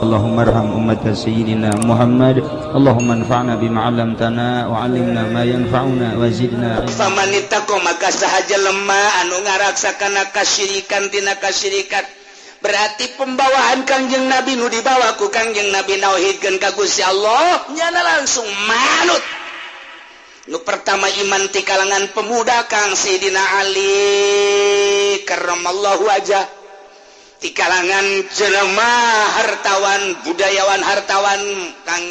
اللهم ارحم أمة سيدنا محمد. اللهم انفعنا بما علمتنا وعلمنا ما ينفعنا وزدنا علما. فمن اتقى, maka saha jelema anu ngaraksa kana kasyirikan tina kasyirikan. Berarti pembawaan Kangjeng Nabi, nu dibawa ku Kangjeng Nabi, nauhidkeun ka Gusti Allah, nyana langsung manut. Nu pertama iman ti kalangan pemuda Kang Sayyidina Ali karramallahu wajah, di kalangan jelema hartawan, budayawan, hartawan, Kang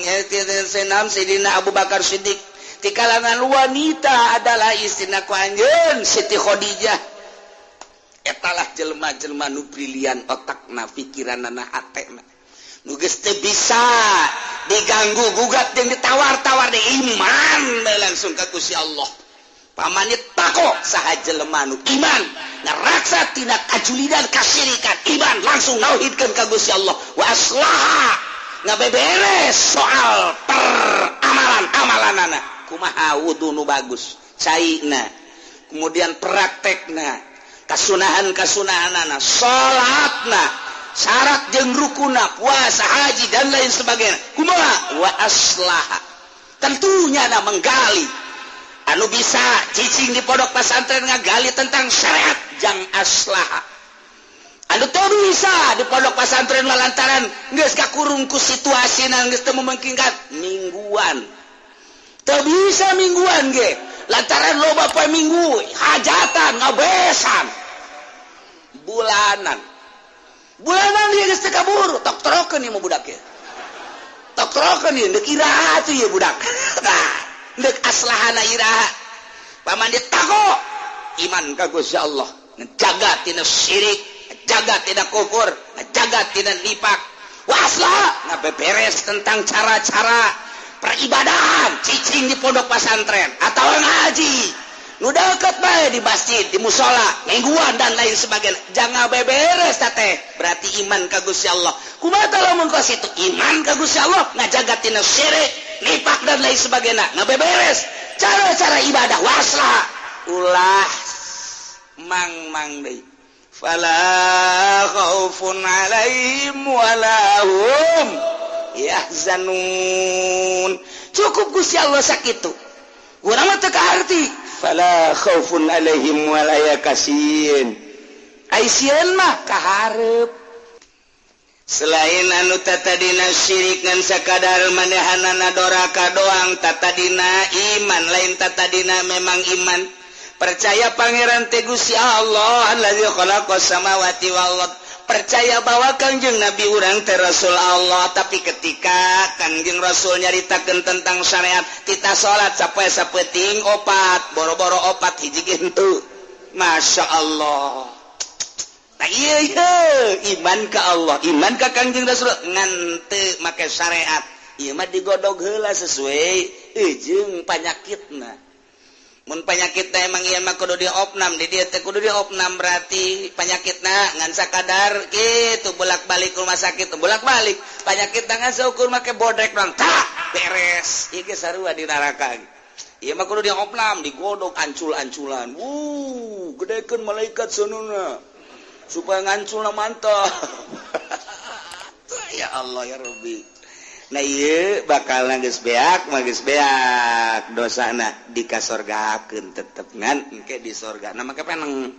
Senam Sayyidina Abu Bakar Siddiq, di kalangan wanita adalah istrina ku anjeun, Siti Khadijah. Etalah jelema-jelema nu brilian otakna, pikiranana, hatena, nu geus teu bisa diganggu gugat jeung ditawar-tawar di iman bae langsung ka Gusti Allah. فمن اتقى, saha jelema nu iman ngaraksa tina kajulidan, kasyirikan, iman langsung nauhidkeun ka Gusti Allah, وأصلح, ngabeberes soal peramalan amalanana, kumaha wudu nu bagus caina, kemudian praktekna, kasunahan kasunahanana, salatna, syarat jeung rukuna, puasa, haji, dan lain sebagainya, kumaha. وأصلح, tentunya na menggali anu bisa cicing di pondok pesantren, ngagali tentang syariat jang أصلح. Anu teu bisa di pondok pesantren lantaran geus kakurung ku situasi, geus teu memungkinkan mingguan, teu bisa mingguan ge lantaran loba poe Minggu hajatan, ngabesan, bulanan bulanan dia geus teu kabur, tok trokeun ieu mah budak ya, tok trokeun ieu, deuk iraha atuh ieu budak. Nah, deuk aslahana iraha? فمن اتقى, iman ka Gusti Allah, ngejaga tina syirik, ngejaga tina kufur, ngejaga tina nifak, وأصلح, ngabeberes tentang cara-cara peribadahan, cicing di pondok pesantren atau ngaji nu deket bae di masjid, di musola, mingguan, dan lain sebagainya, jangan beberes teh berarti iman ka Gusti Allah. Kumaha lamun kos itu iman ka Gusti Allah, ngajaga tina syirik, nifak, dan lain sebagainya, ngabeberes cara-cara ibadah, وأصلح, ulah mang-mang deui, فلا خوف عليهم ولا هم يحزنون. Cukup Gusti Allah sakitu, urang mah teu kaharti. فلا خوف عليهم ولا yakasieun, ai sieun mah kaharep. Selain anu tatadina syirik ngan sakadar manehanana doraka doang, tatadina iman lain, tatadina memang iman, percaya Pangeran teh Gusti Allah الذي خلق السماوات والأرض, percaya bahwa Kangjeng Nabi urang teh Rasul Allah. Tapi ketika Kangjeng Rasul nyaritakeun tentang syariat tita salat sampai sapeting opat, boro-boro opat, hiji ge henteu. Masya Allah. Nah, iya, iman ke Allah, iman ke Kangjeng Rasul, ngan teu make syariat. Ieu mah digodog heula sesuai jeung panyakitna. Mun panyakitna emang ieu mah kudu diopnam di dieu teh, kudu diopnam, berarti panyakitna ngan sakadar kitu, bolak-balik rumah sakit, bolak-balik panyakitna ngan saukur make bodrek doang, tak beres. Ieu ge sarua di neraka. Ieu mah kudu diopnam, digodog ancul-anculan, wuh, gedekeun malaikat sonuna supaya nganculna mantap. Ya Allah, ya Rabbi. Nah, iya, bakal geus beak mah geus beak dosana, dikasorgakeun tetep, ngan engke di sorga. Nah, make peneng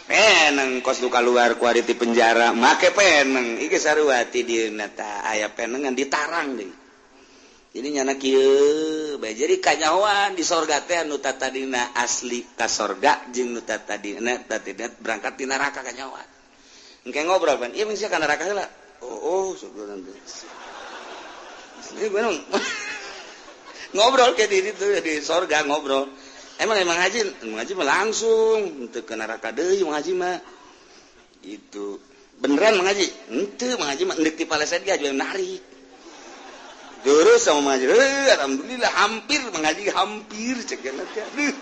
peneng kos nu kaluar ku ti penjara, make peneng iki sarua ti dieuna ta aya penengan ditarang deui. Jadi nyana kieu bae, jadi kanyahoan di sorga teh anu tatadina asli ka sorga jeung nu tatadina tatadina berangkat di neraka kanyahoan. Engke ngobrol pan ieu mah ka neraka heula. Oh, sebelum ini memang ngobrol kayak di itu di sorga ngobrol. Emang emang haji, emang haji mah langsung untuk ke neraka deui. Emang haji mah itu beneran mengaji ente, mengaji mah endek di Palestina ge narik terus sama mengaji. Alhamdulillah hampir mengaji, hampir cek aduh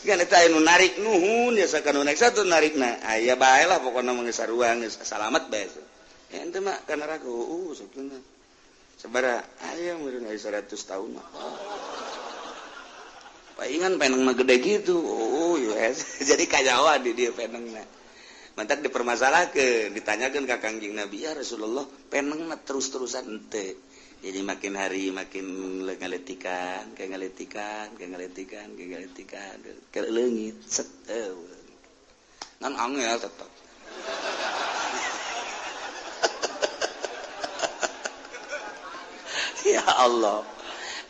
kan eta anu narik, nuhun ya sakanu naik satu narik. Nah, aya bae lah pokokna mah, geus sarua, geus salamet bae. Ya ente mah ka neraka sebetulna sabaraha aya meureun 100 tahun mah. Palingan peneng mah gede gitu. Oh, yes. Jadi kanyahoan di dia penengna. Mantak dipermasalahkeun, ditanyakeun ka Kangjeng Nabi, ya Rasulullah, penengna terus-terusan henteu. Jadi makin hari makin ngaletikan, kayak ngaletikan, kayak ngaletikan, kayak ngaletikan, kayak leungit, set ngan angel tetep. Ya Allah.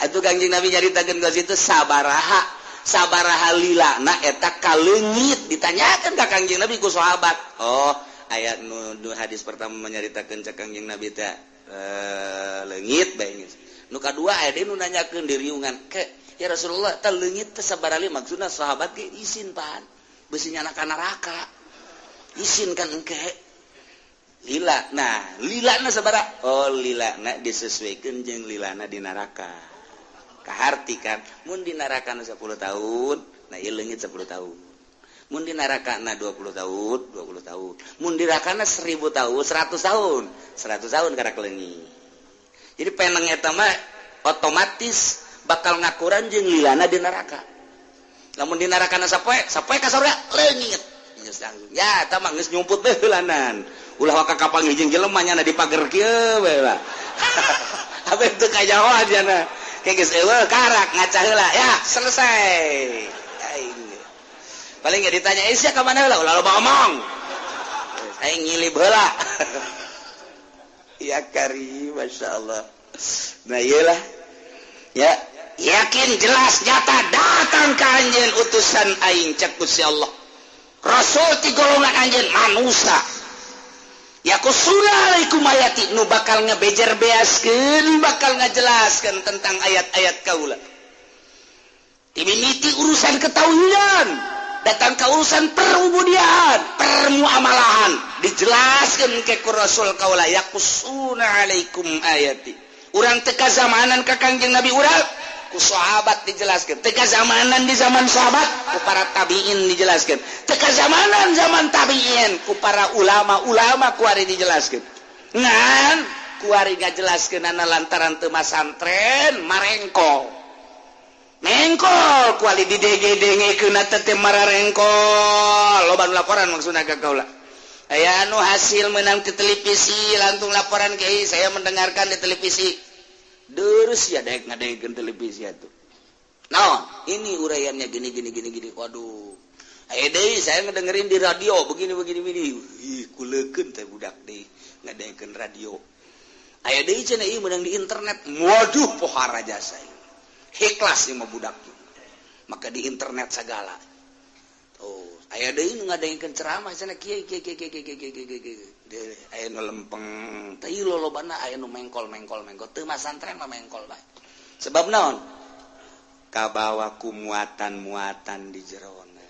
Atuh Kangjeng Nabi nyaritakeun geus itu sabaraha, sabaraha lilana eta kaleungit, ditanyakeun ka Kangjeng Nabi ku sahabat. Oh, ayat nu hadis pertama menyaritakeun cek Kangjeng Nabi teh leungit bae geus. Nu kadua aya deui nu nanyakeun di riungan, ke ya Rasulullah teh leungit teh sabaraha lila, maksudna sahabat ge isin pan. Beusi nyana ka neraka. Isin kan engke. Lila. Nah, lilana sabaraha? Oh, lilana disesuaikan jeung lilana di neraka. Kaharti kan, mun di neraka 10 tahun, nah ieu leungit 10 tahun. Mun di neraka 20 tahun, 20 tahun. Mun di neraka 1000 tahun, 100 tahun. 100 tahun karak leungit. Jadi peneng eta mah otomatis bakal ngakuran jeung lilana di neraka. Lamun di neraka sapoe, sapoe ka surga leungit. Geus langsung. Ya, eta mah geus nyumput bae heulanan. Ulah waka kapanggih jeung jelema nyana di pager kieu bae lah. Apa teu kajahoan jana. Kayak geus eueuh karak ngaca heula. Ya, selesai. Aing. Paling ge ditanya, "Eh, sia ka mana heula?" Ulah loba omong. Aing ngilib heula. Ya kari, masyaallah. Nah, iyalah. Ya, yakin jelas nyata datang ka anjeun utusan aing cek Gusti Allah. Rasul ti golongan anjeun manusia. Yaqussuna alaikum ayati nu bakal ngebejer beaskeun, bakal ngajelaskeun tentang ayat-ayat kaula. Timimiti urusan ketauhidan, datang ke urusan perubudian, permuamalahan, dijelaskeun ke ku Rasul kaula yaqussuna alaikum ayati. Urang teu kazamanan ka Kangjeng Nabi urang, ku sahabat dijelaskeun. Teu kazamanan di zaman sahabat, ku para tabiin dijelaskeun. Teu kazamanan zaman tabiin, ku para ulama-ulama kuari dijelaskeun. Ngan kuari ngajelaskeunana lantaran teu masantren marengkol. Mengkol kuali didege-dengekeun teh mararengkol. Loba nu laporan maksudna ka kaula. Aya anu hasil menang di televisi langsung laporan kiai, saya mendengarkan di televisi. Terus ya daek ngadengekeun televisi atuh. Naon? Ini uraiannya gini gini gini gini. Waduh. Aya deui saya ngedengerin di radio begini begini begini. Ih, kuleukeun teh budak deui ngadengekeun radio. Aya deui cenah ieu meunang di internet. Waduh, pohara jasa ieu. Ikhlas ieu mah budak. Maka di internet segala. Oh, aya deui nu ngadengekeun ceramah cenah kieu kieu kieu kieu kieu kieu kieu. Aya nu lempeng, teh lolobana aya nu mengkol mengkol mengkol. Teu masantren mah mengkol bae. Sebab naon? Kabawa ku muatan-muatan di jerona.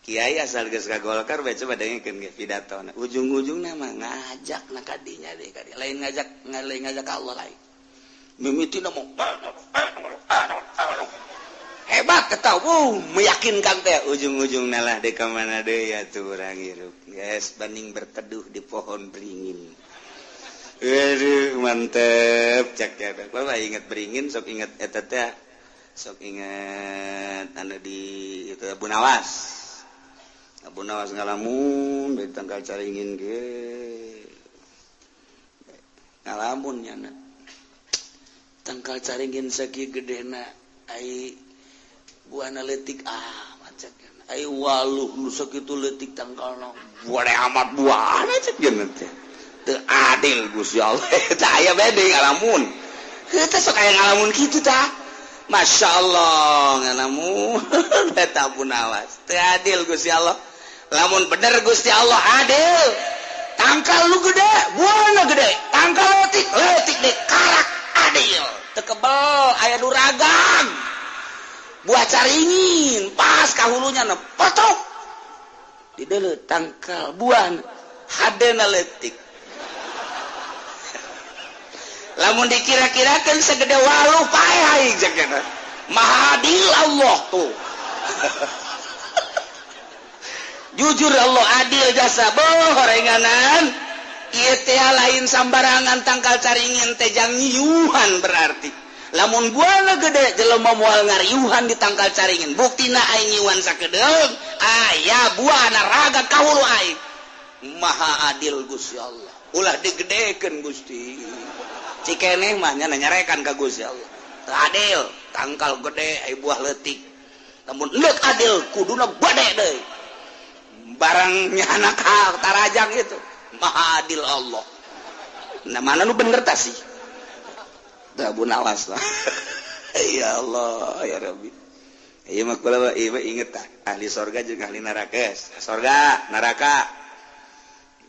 Kiai asal geus ka Golkar bae coba dengekeun ge pidatona. Ujung-ujungna mah ngajak na ka dinya deui ka dieu. Lain ngajak, lain ngajak ka Allah lain. Mimitina mah hebat ketau, meyakinkan teh ujung-ujungna lah deui ka mana deui atuh urang hirup. Geus banding berteduh di pohon beringin. Aduh, mantep cak ya. Bapak ingat beringin, sok ingat eta teh. Sok ingat anu di itu Abu Nawas. Abu Nawas ngalamun dari tangkal caringin ge. Ngalamun nyana. Tangkal caringin sakieu gedena ai buahna leutik amat cek. Ai waluh nu sakitu leutik tangkalna. Buah amat buahna cek geuna teh. Teu adil Gusti Allah. Tah aya bae deui ngalamun. Heuh teh sok aya ngalamun kitu tah. Masya Allah ngalamun eta Abu Nawas. Teu adil Gusti Allah. Lamun bener Gusti Allah adil. Tangkal lu gede, buahna gede. Tangkal leutik, leutik deui karak adil. Teu kebel aya nu ragang. Buah caringin pas kahulunya na potok. Di deuleu tangkal buah hadena leutik. Lamun dikira-kirakan segede waluh paeh aing cek eta. Maha adil Allah tuh. Jujur Allah adil jasa boh horenganan. Ieu teh lain sambarangan tangkal caringin teh jang nyiuhan berarti. Lamun buahna gede jelema moal ngariuhan di tangkal caringin. Buktina aing nyiuan sakedeung aya buahna raga ka hulu aing. Maha adil Gusti Allah. Ulah digedekeun Gusti. Cikeneh mah nya nyarekan ka Gusti Allah. Teu adil, tangkal gede ai buah leutik. Lamun endek adil kuduna gede deui. Barangnya anak tarajang itu. Maha adil Allah. Nah mana nu bener tah sih? Tah awas lah. Ya Allah, ya Rabbi. Ieu mah kula ieu inget tah, ahli sorga jeung ahli neraka. Sorga, neraka.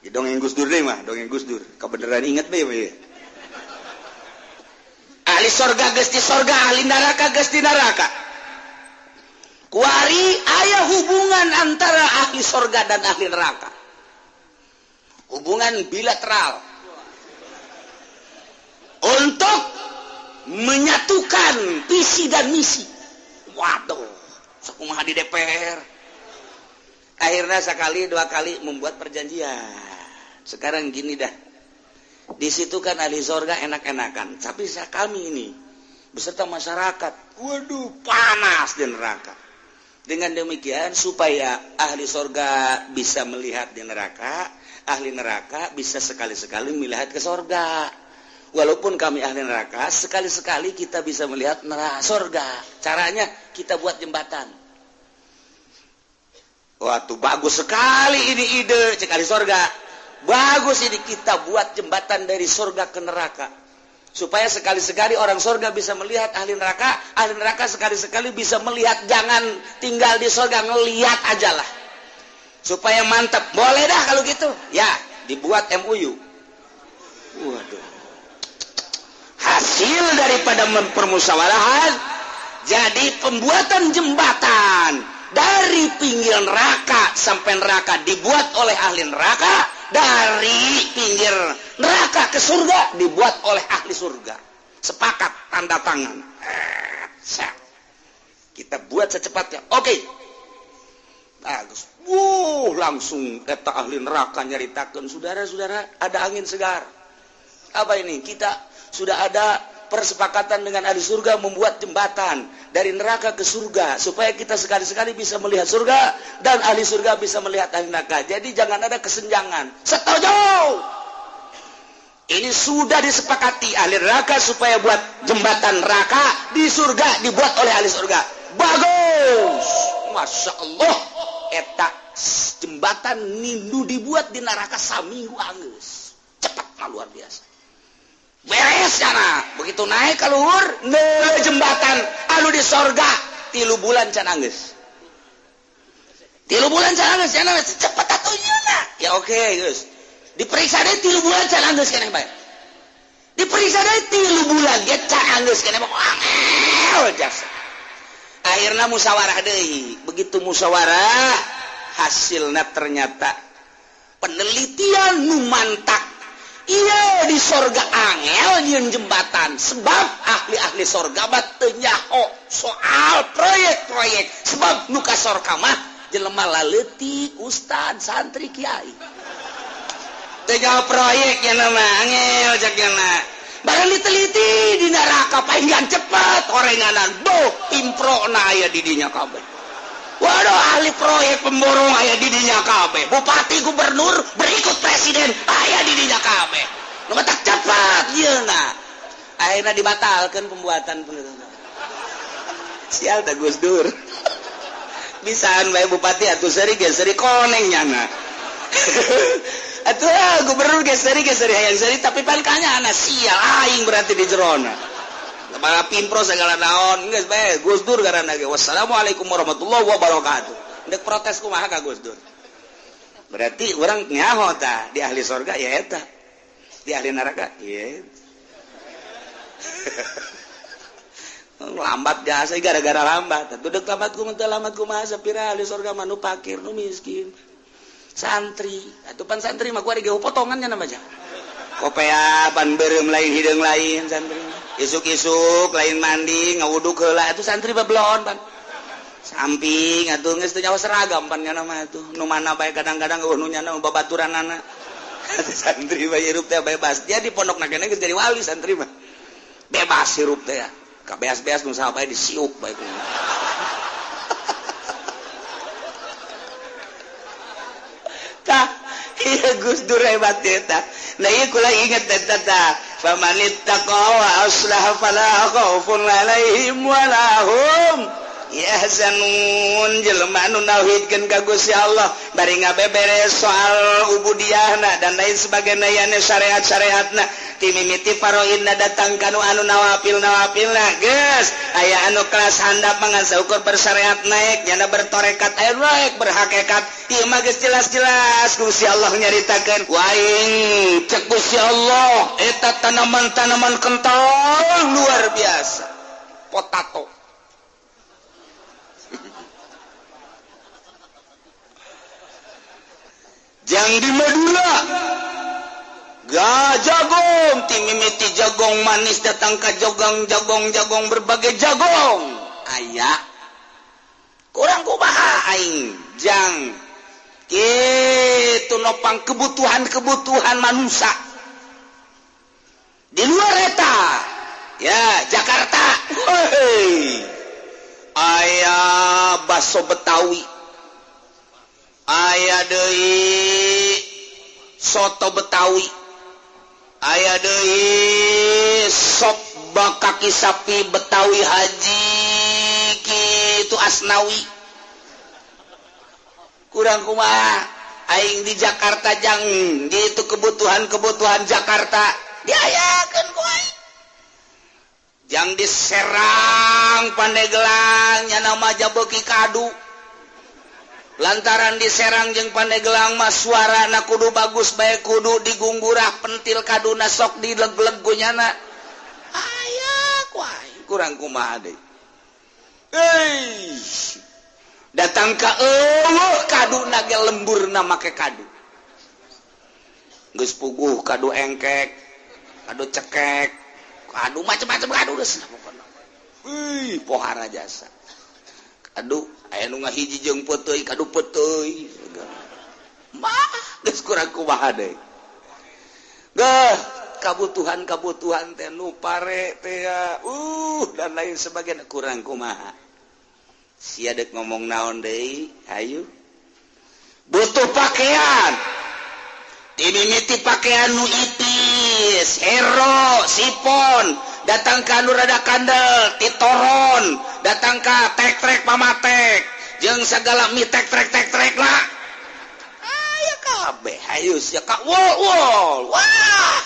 Dongeng Gus Dur deui mah, dongeng Gus Dur. Kebenaran inget bae we. Ahli sorga geus di sorga, ahli neraka geus di neraka. Kuari aya hubungan antara ahli sorga dan ahli neraka. Hubungan bilateral untuk menyatukan visi dan misi. Waduh, sakumaha di DPR. Akhirnya sekali dua kali membuat perjanjian. Sekarang gini dah. Di situ kan ahli sorga enak-enakan, tapi kami ini beserta masyarakat, waduh panas di neraka. Dengan demikian supaya ahli sorga bisa melihat di neraka, ahli neraka bisa sekali-sekali melihat ke sorga. Walaupun kami ahli neraka, sekali-sekali kita bisa melihat neraka sorga. Caranya kita buat jembatan. Wah, tuh bagus sekali ini ide, cek ahli sorga. Bagus ini kita buat jembatan dari sorga ke neraka. Supaya sekali-sekali orang sorga bisa melihat ahli neraka sekali-sekali bisa melihat, jangan tinggal di sorga, ngelihat aja lah. Supaya mantap. Boleh dah kalau gitu. Ya, dibuat MOU. Waduh. Hasil daripada permusyawarahan jadi pembuatan jembatan dari pinggir neraka sampai neraka dibuat oleh ahli neraka, dari pinggir neraka ke surga dibuat oleh ahli surga. Sepakat tanda tangan. Kita buat secepatnya. Oke. Bagus. Wuh, langsung eta ahli neraka nyaritakeun, saudara-saudara, ada angin segar. Apa ini? Kita sudah ada persepakatan dengan ahli surga membuat jembatan dari neraka ke surga supaya kita sekali-sekali bisa melihat surga dan ahli surga bisa melihat ahli neraka. Jadi jangan ada kesenjangan. Setuju. Ini sudah disepakati ahli neraka supaya buat jembatan neraka di surga dibuat oleh ahli surga. Bagus. Masya Allah. Eta jembatan nindu dibuat di neraka saminggu anggeus. Cepat luar biasa. Beres sana. Begitu naik ke luhur, jembatan anu di sorga 3 bulan can anggeus. 3 bulan can anggeus, can anggeus cepet atuh nyeuna. Ya oke, geus. Diperiksa deui 3 bulan can anggeus keneh bae. Diperiksa deui 3 bulan ge can anggeus keneh angel jasa. Akhirna musyawarah deui. Begitu musyawarah, hasilna ternyata penelitian nu mantak. Iya di sorga angel nyieun jembatan sebab ahli-ahli sorga mah teu nyaho soal proyek-proyek sebab nu ka sorga mah jelema laleutik ustad santri kiai teu nyaho proyek nya mah angel cek nya barang diteliti di neraka palingan cepet orenganan boh improna aya di dinya kabeh. Waduh ahli proyek pemborong aya di dinya kabeh, bupati gubernur berikut presiden aya di dinya kabeh. Nu matak cepat yeuna. Akhirna dibatalkeun pembuatan penerima. Sial tah Gus Dur. Bisaan bae bupati atuh seuri ge seuri koneng nyana. Atuh gubernur ge seuri hayang seuri tapi pan kanyana sial aing berarti di jerona. Para pimpro segala naon geus bae Gus Dur garana ge wassalamualaikum warahmatullahi wabarakatuh. Ndek protes kumaha ka Gus Dur. Berarti urang nyaho tah di ahli sorga ya eta. Di ahli neraka ieu. Lambat jasa gara-gara lambat. Atuh deuk lambat kumaha teu lambat kumaha sapira ahli sorga mah nu fakir nu miskin. Santri, atuh pan santri mah kuari ge potongan nya nama aja. Kopea pan beureum lain hideung lain santri. Isuk-isuk lain mandi ngawuduk heula atuh santri babelon pan. Samping atuh geus teu nyawa seragam pan nya mah atuh. Nu mana bae kadang-kadang eueuh nu nyana babaturanana. Santri bae hirup teh bebas. Dia di pondokna keneh geus jadi wali santri mah. Bebas hirup teh. Kabeas-beas nu saha bae disiup bae ku. Tah, ieu Gus Dur hebat eta. Nah ieu kula inget eta tah. Famanittaqa wa aslaha fala khaufun alaihim wala hum yahzanun. Jelema anu nauhidkeun ka Gusti Allah bari ngabeberes soal ubudiyahna dan lain sebagainya yane syariat-syariatna ti mimiti faraidna datang kanu anu nawafil-nawafilna geus aya anu kelas handap mangan saukur bersyariat naik nyana bertorekat aya naik berhakikat ieu mah geus jelas-jelas Gusti Allah nyaritakeun waing cek Gusti Allah eta tanaman-tanaman kental luar biasa potato jang di Madura jagong timimiti jagong manis datang ke jogong jagong jagong berbagai jagong aya kurang kumaha aing jang kitu nopang kebutuhan-kebutuhan manusia di luar eta ya Jakarta hei aya baso Betawi aya deui soto Betawi aya deui sop kaki sapi Betawi haji kitu Asnawi kurang kumaha aing di Jakarta jang gitu kebutuhan-kebutuhan Jakarta diayakeun ku aing jang di Serang Pandeglang nya nama jabeuki kadu lantaran di Serang jeung Pandeglang mah suarana kudu bagus bae kudu digunggurak pentil kaduna sok dileg-leg ku nyana aya ku aing kurang kumaha deui euy datang ka eueuh kaduna ge lemburna make kadu geus puguh kadu engkek kadu cekek kadu macam-macam kadu geus pokona euy pohara jasa kadu aya nu ngahiji jeung peuteuy kadu peuteuy mah geus kurang kumaha deui geuh kabutuhan-kabutuhan teh nu pare teh dan lain sebagainya kurang kumaha sia deuk ngomong naon deui hayu butuh pakaian timimiti pakaian nu ipis hero sipon datang ka anu rada kandel titoron datang ka tek-trek pamatek jeung segala mi tek-trek tek-trek lah aya kabeh hayu sia ka wol wol wah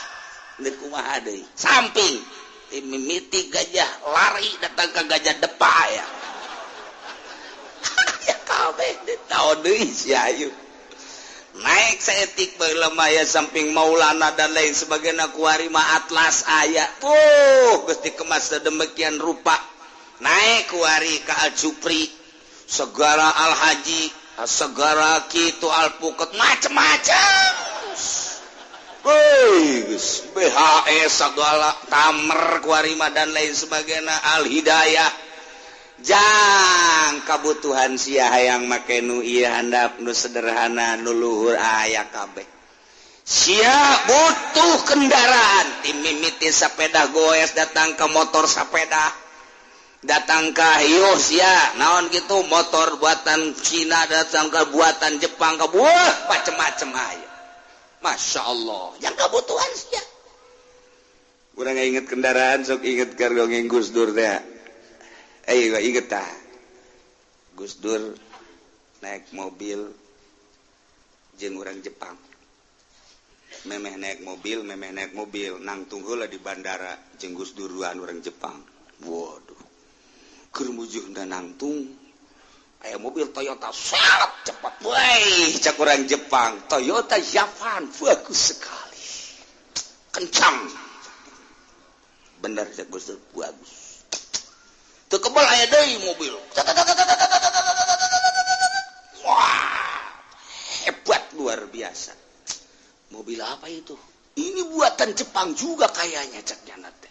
deuk kumaha deui samping timimiti gajah lari datang ka gajah depa aya aya kabeh taon deui sia hayu naik seetik bae samping Maulana dan lain sebagainya kuari mah Atlas aya tuh geus dikemas sedemikian rupa naik kuari ka Al Jupri segala Al Haji segala kitu alpuket macem-macem geus BHS segala tamer kuari mah dan lain sebagainya Al Hidayah jang kabutuhan sia hayang make nu ieu handap nu sederhana nu luhur aya kabeh sia butuh kendaraan timimiti sepeda goes datang ke motor sepeda datang ke hios ya naon gitu motor buatan Cina datang ke buatan Jepang ke buah macem-macem aya Masya Allah yang kebutuhan sia urang inget kendaraan sok inget kargongeng Gus Dur teh. Ayo inget tah Gus Dur naik mobil jeung urang Jepang memeh naik mobil nangtung heula di bandara jeung Gus Duruan urang Jepang. Waduh keur mujuhna nangtung aya mobil Toyota sangat cepat weh cak urang Jepang Toyota Javan bagus sekali kencang bener cak Gus Dur bagus teu kebal aya deui mobil. Wah, hebat luar biasa. Mobil apa itu? Ini buatan Jepang juga kayaknya cak nyana teh.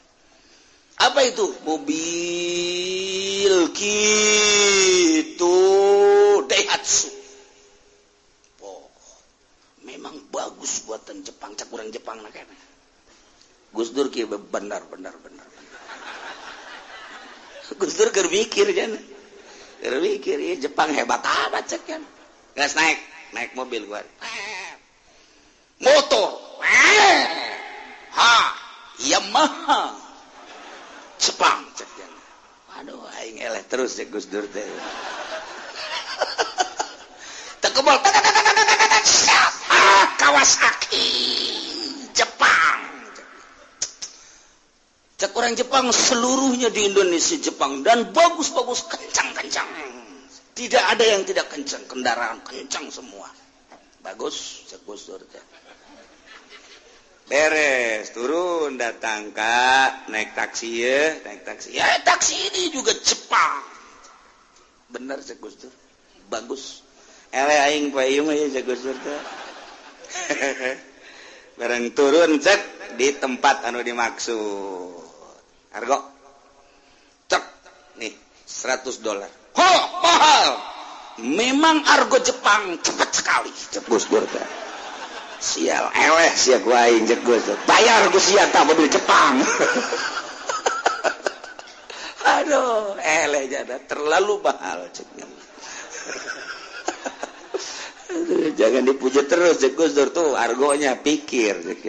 Apa itu? Mobil gitu Daihatsu. Oh, memang bagus buatan Jepang cak urang Jepang na kayaknya. Gus Dur kieu benar benar benar. Gus Dur keur mikir cenah. Keur mikir ieu Jepang hebat amat cek kan. Geus naik, naik mobil gua. Motor. Ha, Yamaha. Jepang cek cenah. Aduh aing eleh terus cek Gus Dur teh. Tekebol ah Kawasaki Jepang. Cek orang Jepang seluruhnya di Indonesia Jepang dan bagus-bagus kencang-kencang. Tidak ada yang tidak kencang, kendaraan kencang semua. Bagus cek Gus Dur teh. Beres, turun datang kak, naik taksi ya, naik taksi. Ya taksi ini juga Jepang. Bener cek Gus Dur. Bagus. Ele aing payung aja cek Gus Dur teh. Bareng turun cek di tempat anu dimaksud. Argo. Cek nih $100. Ho, mahal. Memang argo Jepang cepat sekali cek Gus Dur teh. Sial, eleh sia gua aing cek Gus Dur. Bayar gue sia tah mobil Jepang. Aduh, eleh jada terlalu mahal cek. Aduh, jangan dipuji terus cek Gus Dur tuh argonya pikir cek.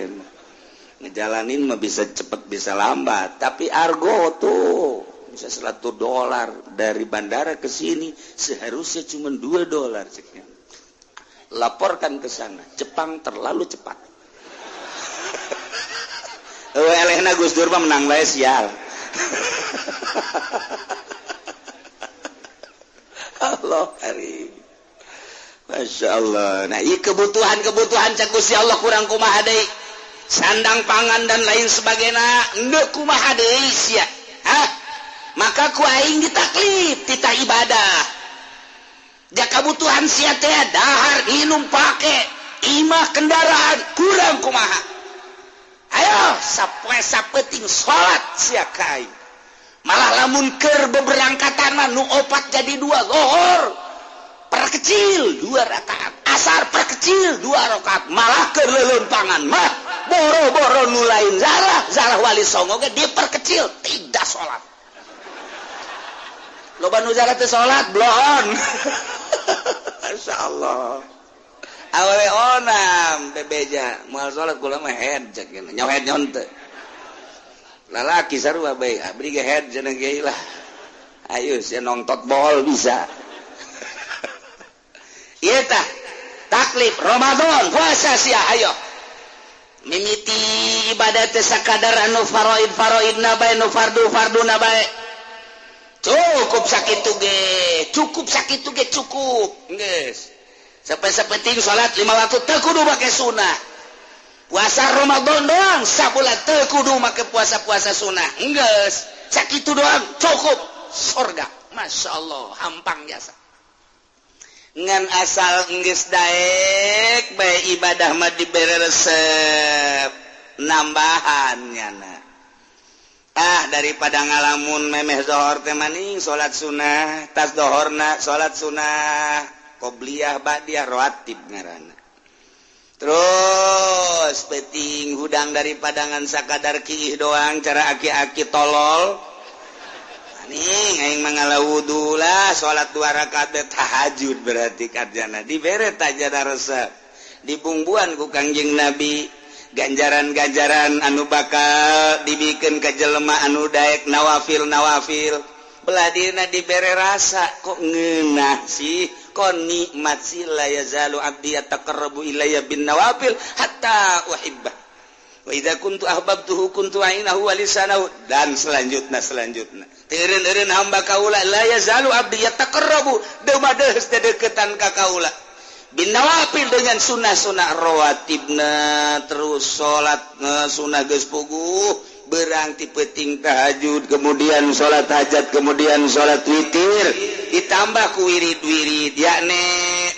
Ngejalanin mah bisa cepet bisa lambat, tapi argo tuh bisa $100 dari bandara ke sini seharusnya cuma $2 ceknya. Laporkan ke sana, Jepang terlalu cepat. Elehna Gus Dur mah menang bae sial. Allah hari. Masya Allah. Nah, ieu kebutuhan-kebutuhan cek Gusti Allah kurang kumaha deui. Sandang pangan dan lain sebagainya endeu kumaha deui sia. Hah? Maka ku aing ditaklif titah ibadah. Ja kabutuhan sia teh dahar, minum, pake, imah, kendaraan kurang kumaha. Ayo sapoe sapeting salat sia ka aing. Malah lamun keur beberangkatan mah nu opat jadi 2 lohor. Perkecil 2 rakaat, asar perkecil 2 rakaat, malah keur leuleumpangan mah boro-boro nu lain zarah, zarah wali songo ge diperkecil tidak salat. Loba nu zarah teu salat bloon. Masyaallah. Awewe onam bebeja moal salat kula mah head cek nya head nyon teu. Lalaki sarua bae abdi ge head cenah ge lah. Ayo sia nongtot bol bisa. Ieu tah taklif Ramadan puasa sia ayo. Mimiti ibadah teh sakadar anu faraid faraidna bae nu fardu farduna bae. Cukup sakitu ge, cukup sakitu ge cukup. Geus. Sampai-sapeting salat 5 waktu teu kudu make sunah. Puasa Ramadan doang sabulan teu kudu make puasa-puasa sunah. Geus, sakitu doang cukup surga. Masya Allah, hampang jasa. Ngan asal geus daek bae ibadah mah dibere resep nambahan nyana. Ah daripada ngalamun memeh zohor teh maning salat sunah, tas dohorna salat sunah, qobliyah ba'diyah rawatib ngaranna. Terus peting hudang daripada ngan sakadar kiih doang cara aki-aki tolol. Maning aing mah ngala wudu lah salat 2 rakaat tahajud berarti karjana dibere tajana resep. Dibungbuan ku Kangjeng Nabi ganjaran-ganjaran anu bakal dibikeun ka jelema anu daek nawafil-nawafil. Belah dina dibere rasa kok ngeunah sih, kok nikmat sih la yazalu abdi yataqarrabu ilayya bin nawafil hatta uhibbah. Wa idza kuntu ahbabtuhu kuntu ainahu wa lisanahu dan selanjutnya selanjutnya. Teureun-eureun hamba kaula la yazalu abdi yataqarrabu deumadeus dedeketan ka kaula. Bin nawafil dengan sunnah-sunnah rawatibna terus salat sunnah geus puguh berang ti peuting tahajud kemudian salat hajat kemudian salat witir ditambah ku wirid-wirid yakni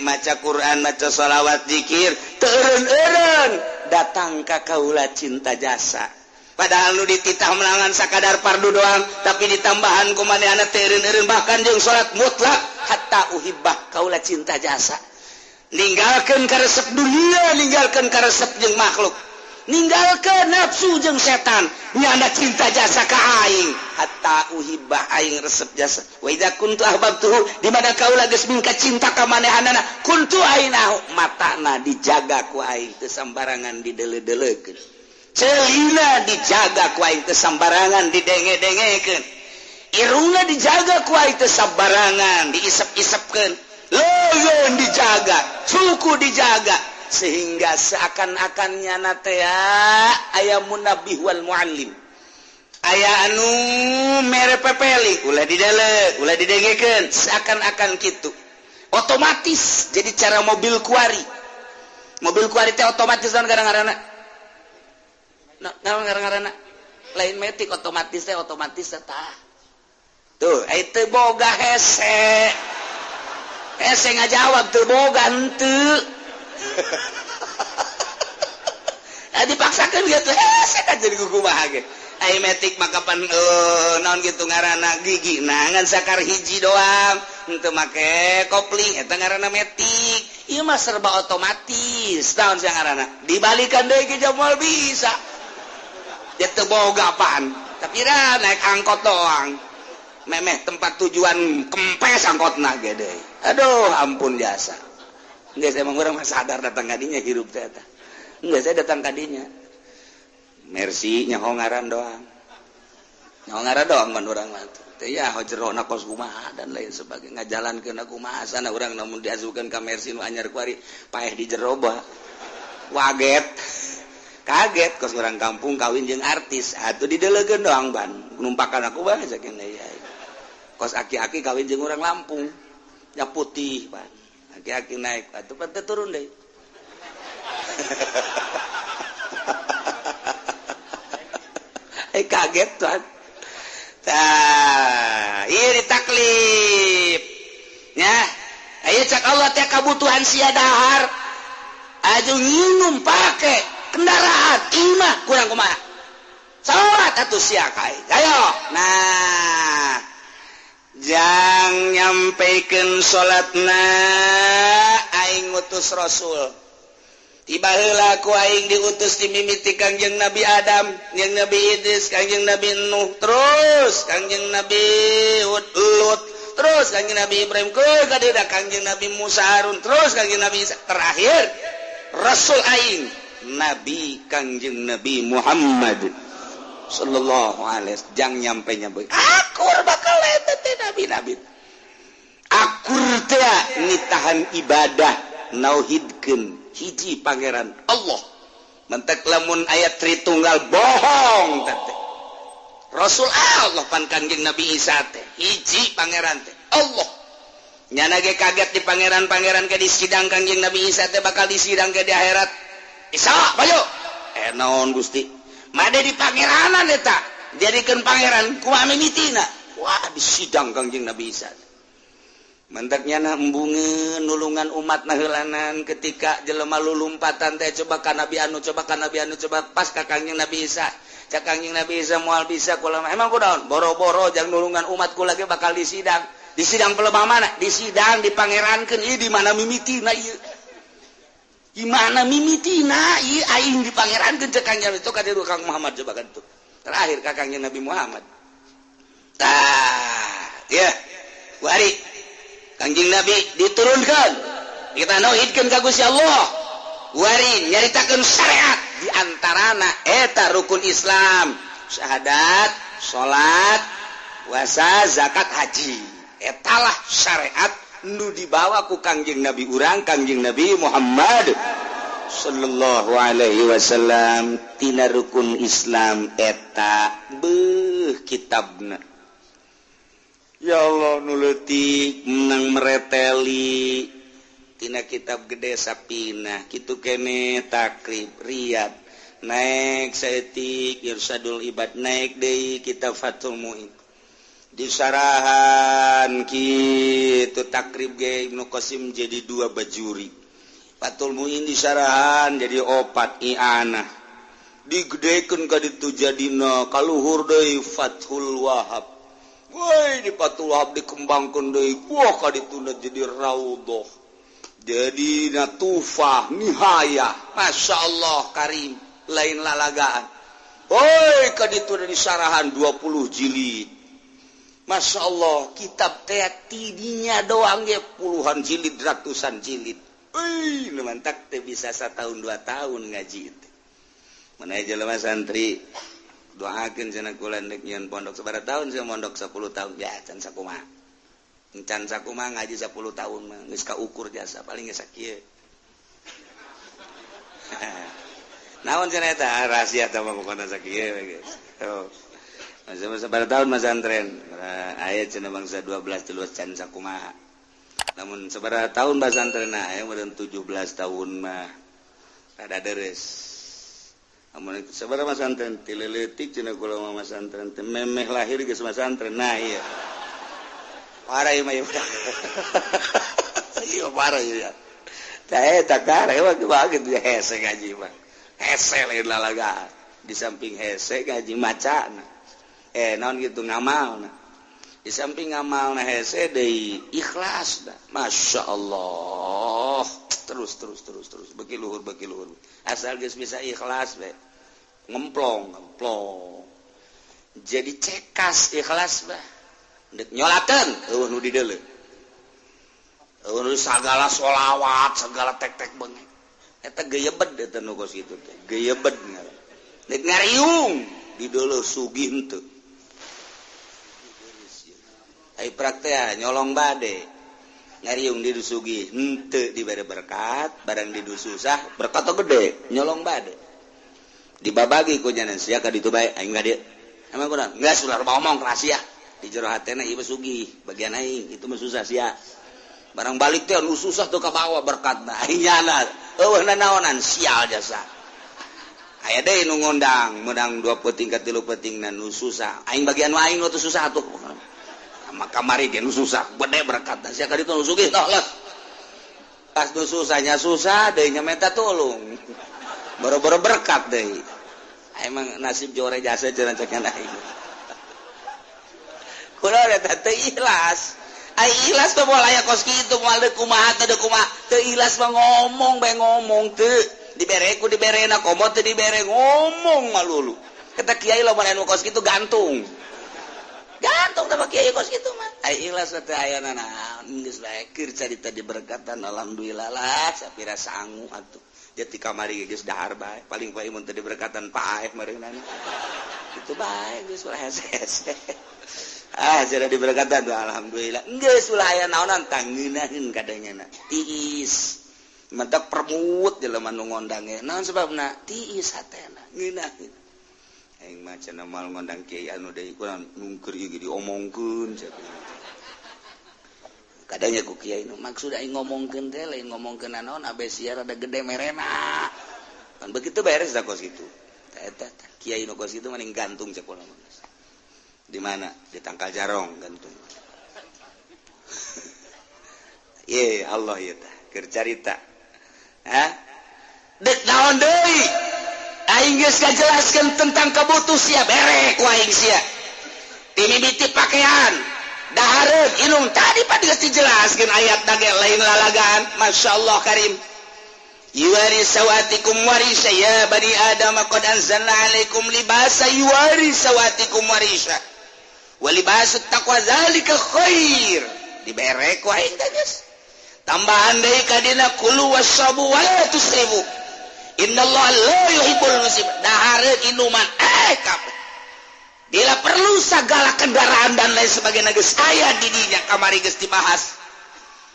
maca Quran maca sholawat zikir teureun-eureun datang ka kaula cinta jasa. Padahal nu dititah melangan sakadar fardu doang tapi ditambahan ku manehna teureun-eureun bahkan jeung salat mutlak hatta uhibbah kaula cinta jasa. Ninggalkeun karesep dunia, ninggalkeun karesep jeung makhluk. Ninggalkeun nafsu jeung setan. Nyana cinta jasa ka aing. Hatta uhibba aing resep jasa. Wa idza kuntu ahbabtuhu, di mana kaula geus mingka cinta ka manehanana, kuntu ainahu, matana dijaga ku aing teu sambarangan didele-deleukeun. Celina dijaga ku aing teu sambarangan didenge-dengekeun. Irungna dijaga ku aing teu sambarangan diisep-isepkeun. Leuleun dijaga, suku dijaga, sehingga seakan-akan nyana teh aya munabih wal muallim. Aya anu mere pepeli, ulah didele, ulah didengekeun, seakan-akan kitu. Otomatis jadi cara mobil kuari. Mobil kuari teh otomatis naon ngaranna? Naon ngaranna? Lain metik otomatis teh otomatis tah. Tuh, aya teu boga hese. Hese ngajawab teu boga henteu. Nah, dipaksakan gitu, hese kan jadi kumaha ge. Ai metik maka pan naon gitu ngaranna gigi nah ngan sakar hiji doang henteu make kopling eta ngaranna metik. Ieu mah serba otomatis. Naon sia ngaranna? Dibalikan deui ke moal bisa. Dia teu boga apaan. Tapi dah naik angkot doang. Memeh tempat tujuan kempes angkotna ge deui. Aduh ampun jasa. Enggak, saya emang orang mah sadar datang kadinya hirup teh eta. Enggak, saya datang kadinya. Mercy nyaho ngaran doang. Nyaho ngaran doang man urang mah teh ya jerona kos kumaha dan lain sebagainya. Ngajalankeun kumaha sana urang namun diasukeun ka Mercy nu anyar kuari paeh di jero bah. Waget. Kaget kos urang kampung kawin jeung artis. Atuh didelegeun doang ban. Numpakan aku bae saking ya. Kos aki-aki kawin jeung urang Lampung. Ya putih ban. Aki-aki naik atuh pan teu turun deui. Kaget tuan. Tah, ieu ditaklif. Nya, aya cak Allah teh kabutuhan sia dahar. Aju nginum pake kendaraan imah kurang kumaha. Salat atuh sia kai. Ayo. Nah, jang nyampaikan salatna aing ngutus Rasul. Tiba heula ku aing diutus dimimiti Kangjeng Nabi Adam, jeung Nabi Idris, Kangjeng Nabi Nuh, terus Kangjeng Nabi Hud, Lut, terus Kangjeng Nabi Ibrahim, ka Kangjeng Nabi Musa, Harun, terus Kangjeng Nabi Isa, terakhir Rasul aing Nabi Kangjeng Nabi Muhammad sallallahu alaihi wasallam. Jang nyampe nyampe akur bakal eta teh nabi-nabi. Akur teh nitahan ibadah nauhidkeun hiji pangeran Allah. Mentek lamun ayat Tritunggal bohong teh. Rasul Allah pan Kangjeng Nabi Isa teh hiji pangeran teh Allah. Nyana ge kaget di pangeran-pangeran ke di sidang Kangjeng Nabi Isa teh bakal disidang ke di akhirat. Isa bayo. Naon Gusti? Made di pangeranan eta. Jadikeun pangeran kumaha mimitina? Wah disidang Kangjeng Nabi Isa. Mentaknya na embungeun nulungan umat na heulanan ketika jelema lulumpatan teh coba ka Nabi anu coba ka Nabi anu coba pas ka Kangjeng Nabi Isa. Cak Kangjeng Nabi Isa moal bisa kula emang kunaon? Boro-boro jang nulungan umat kula ge bakal disidang. Disidang pelebah mana? Disidang dipangerankeun ieu di mana mimitina ieu? Di mana mimitina ieu aing dipangerankeun cek Kangjeng itu ka dieu Kang Muhammad coba kan tuh. Terakhir ka Kangjeng Nabi Muhammad. Tah, ya. Wari Kangjeng Nabi diturunkan, kita nauhidkeun ka Gusti Allah. Wari nyaritakeun syariat di antarana eta rukun Islam, syahadat, salat, puasa, zakat, haji. Etalah syariat nu dibawa ku Kangjeng Nabi urang, Kangjeng Nabi Muhammad sallallahu alaihi wasallam. Tina rukun Islam eta beuh kitabna. Ya Allah nu leutik menang mereteli tina kitab gede sapina kitu kene takrib riyad naik saeutik irsadul ibad naik deui kitab Fathul Muin disarahan kitu takrib ge Ibnu Qasim jadi 2 bajuri Fathul Muin disarahan jadi 4 i'anah digedekeun ka ditu jadina kaluhur deui Fathul Wahab. Woi di Fathul Wahab dikembangkeun deui wah ka dituna jadi raudhah jadi natufah nihayah. Masya Allah karim Lain lalagaan. Oi, kaditu dari sarahan 20 jilid. Masya Allah, kitab teh tidinya doang ge puluhan jilid, ratusan jilid. Wih, nu mantak teh bisa 1 tahun 2 tahun ngaji itu. Mana jelema santri doakeun cenah kula ndek nyieun pondok. Sabaraha tahun sih mondok? 10 tahun ya, can sakumaha. Can sakumaha ngaji 10 tahun mah geus kaukur jasa paling geus sakieu. Naon cenah eta rahasia teh mah, pokona sakieu we geus. Oh. Masa sabaraha tahun masantren? Aya cenah bangsa 12 13, can sakumaha. Namun sabaraha tahun pasantren? Aya meureun 17 tahun mah rada deres. Amun sabaraha masantren? Ti leutik cenah kula mah masantren teh, memeh lahir geus masantren. Nah, iya. Parah ieu mah ieu. Iya, parah ieu. Tah eta kare mah gitu hese ngaji mah. Hese, lain lalaga. Di samping hese ngaji macana. Eh, naon gitu ngamalna. Di samping ngamalna hese deui ikhlas dah. Masya Allah. Terus terus terus terus beki luhur, beki luhur. Asal geus bisa ikhlas be. Ngemplong, ngemplong. Jadi cekas ikhlas bah. Ndek nyolakeun euweuh nu dideuleu. Euweuh nu sagala solawat, segala tek-tek bengek. Eta geyebed, eta nu kos kitu teh. Geyebed ngaran. Ndek ngariung dideuleu sugih henteu. Ai praktea nyolong bade. Ngariung di sugih henteu dibere berkat, barang di susah berkat gede, nyolong bade. Dibabagi ku nyanan sia ka ditu bae, aing ka dieu. Emang kurang? Geus ulah ngomong rahasia. Di jero hatena ieu sugih, bagian aing itu mah susah sia. Barang balik teh nu susah tuh kabawa berkatna. Aing nyana euweuh nanaonan, sial jasa. Aya deui nu ngondang, menang dua peting ka tilu peting na nu susah. Aing bagian aing nu teu susah atuh. Maka kamari ge nu susah gede berkatna, sia ka ditu nu sugih toh lah. Pas nu susahnya susah deui nya minta tolong. Boro-boro berkat deui. Emang nasib jore jasa cenah cek aing. Kula eta teu ikhlas. Ai ikhlas mah moal aya kos kitu, moal deuk kumaha teh, deuk kumaha. Teu ikhlas mah ngomong bae, ngomong teu dibere ku diberena, komo teu dibere ngomong malulu. Kata kiai lamun anu kos kitu gantung. Gantung teh kiai kos kitu mah. Ai ikhlas teh aya naon geus bae keur carita diberkatan, alhamdulillah lah sapira sangu atuh. Jadi kamari geus dahar bae, paling paling mun teu diberkatan paeh meureunana. Itu bae geus ulah hese-hese. Ah, sudah diberkatan tuh, alhamdulillah. Geus ulah aya naonan tangeunaheun kadangna. Tiis. Mentak permut jelema nu ngondang ge. Naon sebabna? Tiis hatena, ngeunaheun. Aing mah cenah moal ngondang kiai anu deui, kurang nungker ieu diomongkeun cenah. Kadangnya ku kiai nu maksud aing ngomongkeun teh lain ngomongkeun naon, abe sia rada gede merena. Kan begitu beres dah kos kitu. Eta kiai nu kos kitu mending gantung cek kula mah. Di mana? Di tangkal jarong gantung. Ye Allah ieu teh keur carita. Hah? Dek naon deui? Aing geus ngajelaskeun tentang kabutuh sia, bere ku aing sia. Timimiti pakaian, dahareun, inung tadi pak geus dijelaskeun ayat ge lain lalagaan. Masya Allah karim. Yuwari sawatikum warisa ya bani Adam qad anzalna alaikum libasa yuwari sawatikum warisa. Wa libasut taqwa zalika khair. Dibere ku aing teh geus. Tambahan deui kadina kulu wasyabu wa la tusrifu. Innallaha la yuhibbul musrifin. Dahareun inuman kabeh. Bila perlu segala kendaraan dan lain sebagainya geus aya di dinya, kamari geus dibahas.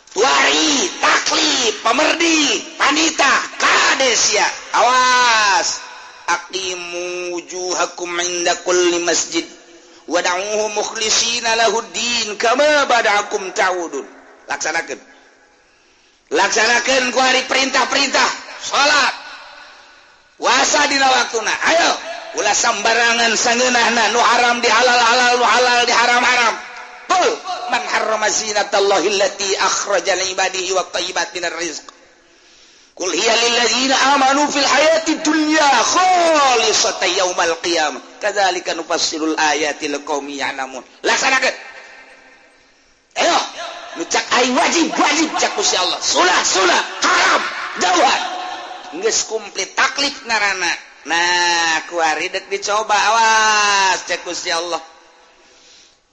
Tuari, taklif, pemerdi, panita, kadesia. Awas. Aqimu wujuhakum inda kulli masjid wad'uuhu mukhlishina lahuddin kama bada'akum ta'udun. Laksanakeun. Laksanakeun ku hari perintah-perintah salat. Puasa dina waktuna. Ayo, ulah sambarangan sangeunahna, nu haram di halal-halal, nu halal di haram-haram. Qul man harrama zinatallahi allati akhraja li ibadihi wat thayyibat minar rizq. Qul hiya lil ladzina amanu fil hayati dunya khalisatan yaumal qiyamah. Kadzalika nufassilul ayati liqaumin ya'lamun. Laksanakeun. Ayo, nu cak aing wajib wajib, cak Gusti Allah. Sunah sunah, haram jauhan. Geus komplit taklif ngaranna. Nah kuari dek dicoba awas cek Gusti Allah.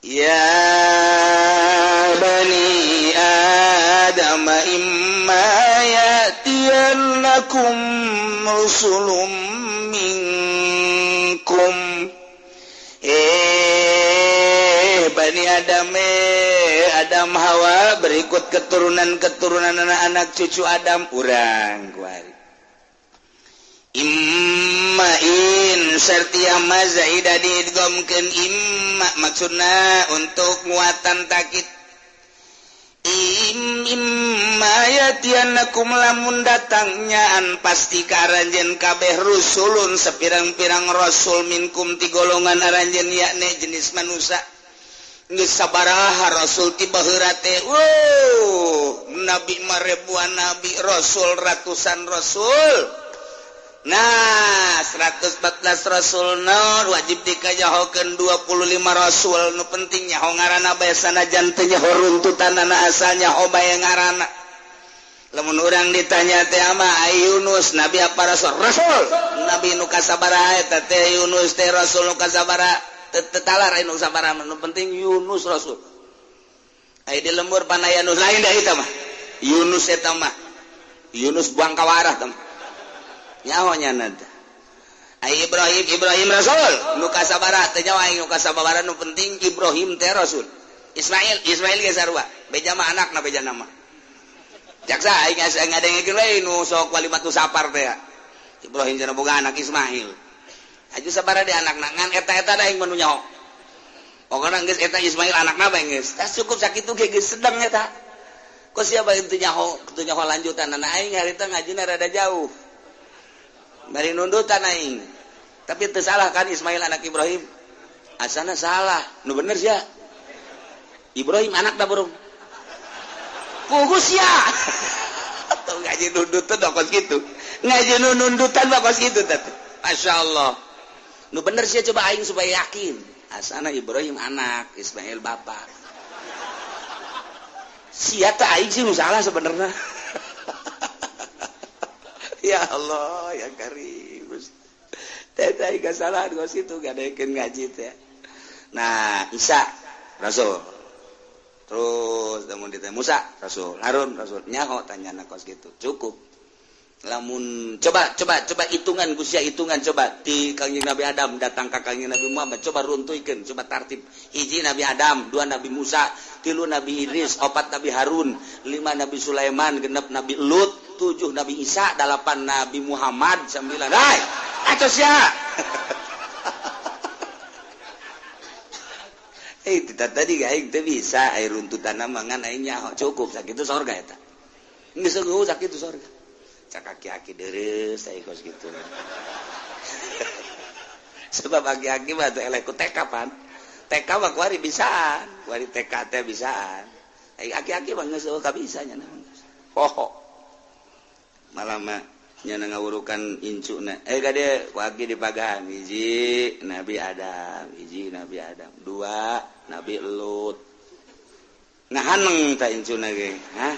Ya bani Adam imma ya'tiyannakum rusulun minkum. Bani Adam, Adam Hawa berikut keturunan-keturunan anak-anak cucu Adam urang kuari. Imma in sertia mazaida diidghamkeun imma maksudna untuk muatan takit. Imma yatianakum lamun datangnya an pasti ka aranjeun kabeh rusulun sepirang-pirang rasul minkum ti golongan aranjeun yakni jenis manusia. Geus sabaraha rasul ti baheula teh. Wow, nabi mah ribuan nabi, rasul ratusan rasul. Nah, 114 rasul nur wajib dikajahokeun 25 rasul nu penting nyaho ngaranna bae sanajan teu nyaho runtutanana asal nyaho bae ngaranna. Lamun urang ditanya teh ama Yunus nabi apa rasul? Rasul. Nabi nu kasabaraha eta teh Yunus teh rasul nu kasabaraha teu talar nu sabaraha nu penting Yunus rasul. Aya di lembur panayanus lain da eta mah. Yunus eta mah. Yunus buang kawarah teh. Nyaho nya teh. Ai Ibrahim, Ibrahim rasul nu kasabaraha teh nyaho aing nu kasabaraha nu penting Ibrahim teh rasul. Ismail, Ismail ge sarua. Beja mah anakna beja nama. Jaksa aing ngadengekeun we nu sok walimatu sapar teh. Ibrahim cenah boga anak Ismail. Aju sabaraha di anakna ngan eta-eta da aing mah nu nyaho. Pokona geus eta Ismail anakna bae geus. Tah cukup sakitu ge geus sedeng eta. Ku siapa teu nyaho lanjutan aing harita ngajina rada jauh. Bari nundutan aing. Tapi teu salah kan Ismail anak Ibrahim? Asana salah. Nu bener sia. Ibrahim anak da burung. Pugus sia. Tuh ngaji nundutan kos kitu. Ngaji nundutan kos kitu teh. Masyaallah. Nu bener sia coba aing supaya yakin. Asana Ibrahim anak, Ismail bapak. Sia teh aing sih nu salah sebenarnya. Ya Allah, ya Karim. Teh teh kesalahan kos kitu gadekeun ngaji teh. Nah, Isa rasul. Terus lamun ditanya Musa rasul, Harun rasul, nyaho tanyana kos kitu. Cukup. Lamun coba hitungan Gusti hitungan coba ti Kangjeng Nabi Adam datang ka Kangjeng Nabi Muhammad coba runtuikeun, coba tartib. Hiji Nabi Adam, dua Nabi Musa, tilu Nabi Idris, opat Nabi Harun, lima Nabi Sulaiman, genep Nabi Lut, 7 Nabi Isa, 8 Nabi Muhammad, 9. Hai, acos ya. Tidak tadi aing teu bisa air runtutan mangan aing nyaho cukup sakitu sorga eta. Geus eueuh sakitu sorga. Cak aki-aki dereus aya kos kitu. Sebab aki-aki mah teu eleh ku TK pan. TK mah kuari bisaan, kuari TK teh bisaan. Aing aki-aki mah geus eueuh kabisa nya poho. Malah mah nya ngawurukan incuna. Kade wagi dipagahan hiji Nabi Adam, hiji Nabi Adam, dua Nabi Lut. Nah haneng ta incuna ge, hah?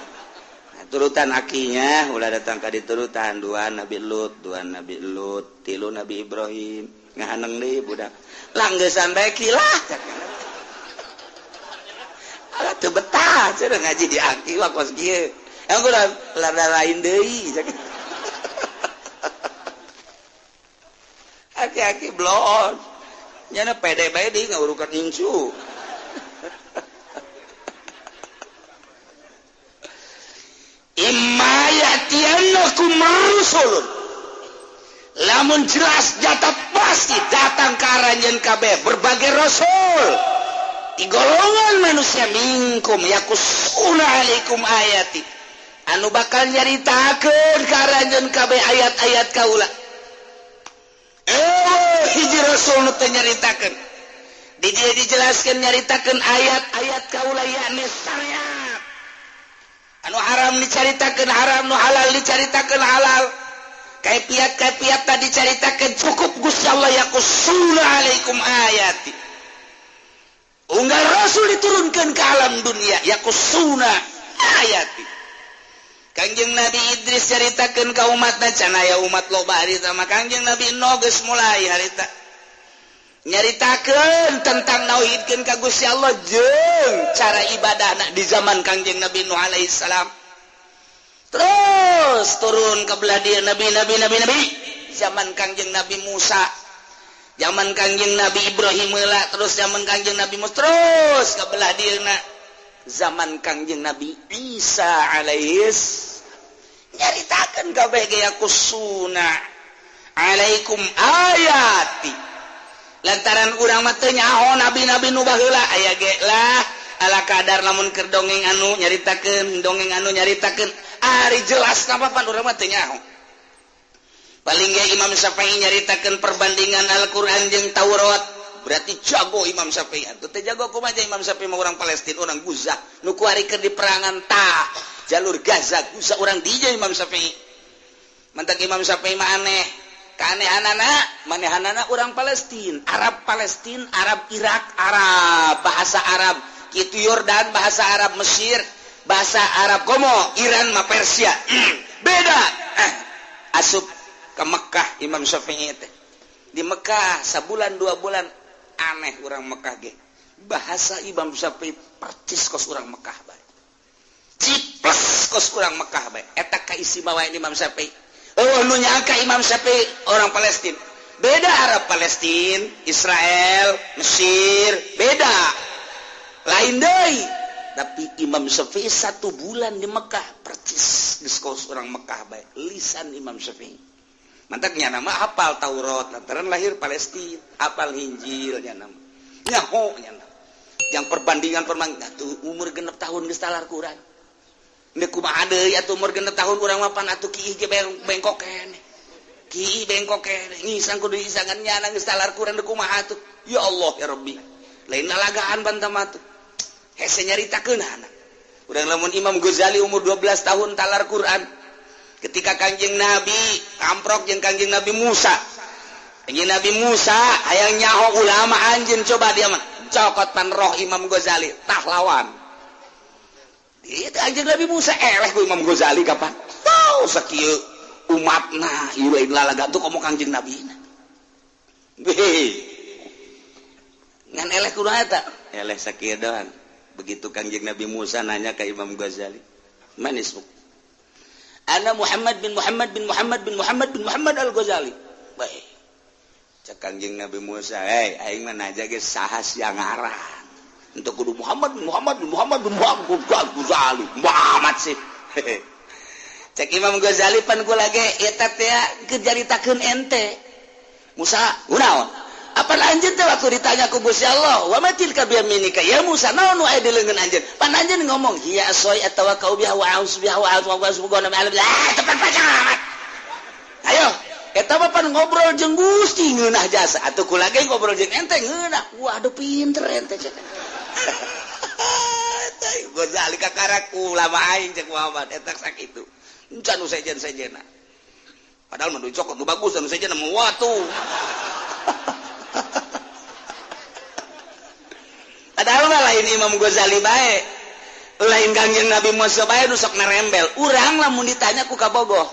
Nah, turutan akinya ulah datang ka diturutan dua Nabi Lut, dua Nabi Lut, tilu Nabi Ibrahim. Ngahaneng deui budak. Langgesan bae kilah. Alah teu betah cenah ngaji di aki mah kos kieu. Yang kurang lada lain deui. Aki-aki blon. Nyana pede bae di ngawurukan incu. Imma ya'tiyannakum rusulun. Lamun jelas jatah pasti datang ka aranjeun kabeh berbagai rasul. Di golongan manusia minkum yakusuna alaikum ayati. Anu bakal nyaritakeun ka aranjeun kabeh ayat-ayat kaula. Hiji rasul nu teu nyaritakeun. Di dieu dijelaskeun nyaritakeun ayat-ayat kaula yakni syariat. Anu haram dicaritakeun haram, nu halal dicaritakeun halal. Kaifiat-kaifiat tadi dicaritakeun cukup Gusti Allah yakusuna alaikum ayati. Unggal rasul diturunkan ke alam dunia yakusuna ayati. Kangjeng Nabi Idris caritakeun ka umatna can aya umat loba harita mah Kangjeng Nabi Nuh geus mulai harita nyaritakeun tentang nauhidkeun ka Gusti Allah jeung cara ibadahna di zaman Kangjeng Nabi Nuh alaihi salam. Terus turun ke belah dieu nabi nabi nabi nabi zaman Kangjeng Nabi Musa, zaman Kangjeng Nabi Ibrahim heula, terus zaman Kangjeng Nabi Musa, terus ke belah dieuna zaman Kangjeng Nabi Isa alaihis nyaritakeun kabeh ge yakusuna alaikum ayati. Lantaran urang mah teu nyaho nabi-nabi nu baheula aya ge lah ala kadar lamun keur dongeng anu nyaritakeun, dongeng anu nyaritakeun, ari jelas napa pan urang mah teu nyaho. Paling ge Imam Syafi'i nyaritakeun perbandingan Al-Qur'an jeung Taurat, berarti jago Imam Syafi'i. Atuh teh jago kumaha Imam Syafi'i mah orang Palestina, orang Gaza, nu kuari keur di perangan ta jalur Gaza, Gaza orang dinya Imam Syafi'i. Mantak Imam Syafi'i mah aneh. Keanehanana, manehanana orang Palestina, Arab Palestina, Arab Irak, Arab bahasa Arab, kitu Yordan bahasa Arab, Mesir bahasa Arab, komo Iran mah Persia. Beda. Asup ke Mekah Imam Syafi'i teh. Di Mekah sabulan 2 bulan aneh orang Mekah ge. Bahasa Imam Syafi'i percis kos orang Mekah bae. Ciples kos orang Mekah bae. Eta kaistimewaan Imam Syafi'i. Oh, nu nyangka Imam Syafi'i orang Palestina. Beda Arab Palestina, Israel, Mesir, beda. Lain deui. Tapi Imam Syafi'i 1 bulan di Mekah percis geus kos orang Mekah bae. Lisan Imam Syafi'i. Mantaknya nama hafal Taurat, lantaran lahir Palestina, hafal Injil nya nama. Nyaho nya nama. Yang perbandingan perbandingan tuh umur 6 tahun geus talar Quran. Deuk kumaha deui atuh umur 6 tahun urang mah pan atuh kiih ge bengkok keneh. Kiih bengkok keneh, ngisang kudu isangan nyana geus talar Quran deuk kumaha atuh. Ya Allah ya Rabbi. Lain lalagaan bantah mah tuh. Hese nyaritakeun anak. Urang lamun Imam Ghazali umur 12 tahun talar Quran. Ketika Kangjeng Nabi amprok jeung Kangjeng Nabi Musa. Kangjeng Nabi Musa hayang nyaho ulama anjeun coba dia mah cokot pan roh Imam Ghazali tah lawan. Itu Kangjeng Nabi Musa eleh ku Imam Ghazali kapan? Tau sakieu umatna ieu lain lalaga tuh komo Kangjeng Nabi na. Heh. Ngan eleh kudu eta? Eleh sakieu doang. Begitu Kangjeng Nabi Musa nanya ke Imam Ghazali, "Man ismuk?" Ana Muhammad bin Muhammad bin Muhammad bin Muhammad bin Muhammad Al-Ghazali. Baik. Cek Kangjeng Nabi Musa, "Hei, aing mah naja ge saha sia ngaran." Untuk kudu Muhammad bin Muhammad bin Muhammad bin Muhammad Ghazali. Muhammad sih. Cek Imam Ghazali pan kula ge eta teh keur caritakeun ente. Musa, kunaon? Apa anjeun teh waktu ditanya ku Gusti Allah, "Wa ma tilka bi yaminika ya Musa?" Naon nu aya di leungeun anjeun? Pan anjeun ngomong, "Hiya asoi atawakkau biha wa a'udzu biha wa a'udzu wa a'udzu bi." Ah, tepat panjang amat. Ayo, eta mah pan ngobrol jeung Gusti ngeunah jasa. Atuh kula ge ngobrol jeung ente ngeunah. Waduh pinter ente cek. Eta Ghazali kakarak ulama aing cek Muhammad eta sakitu. Encan nu sejen-sejena. Padahal mah cokot nu bagus anu sejen mah watu. Padahal mah lain Imam Ghazali bae. Lain Kangjeng Nabi Musa bae nu sok narembel. Urang lamun ditanya ku kabogoh.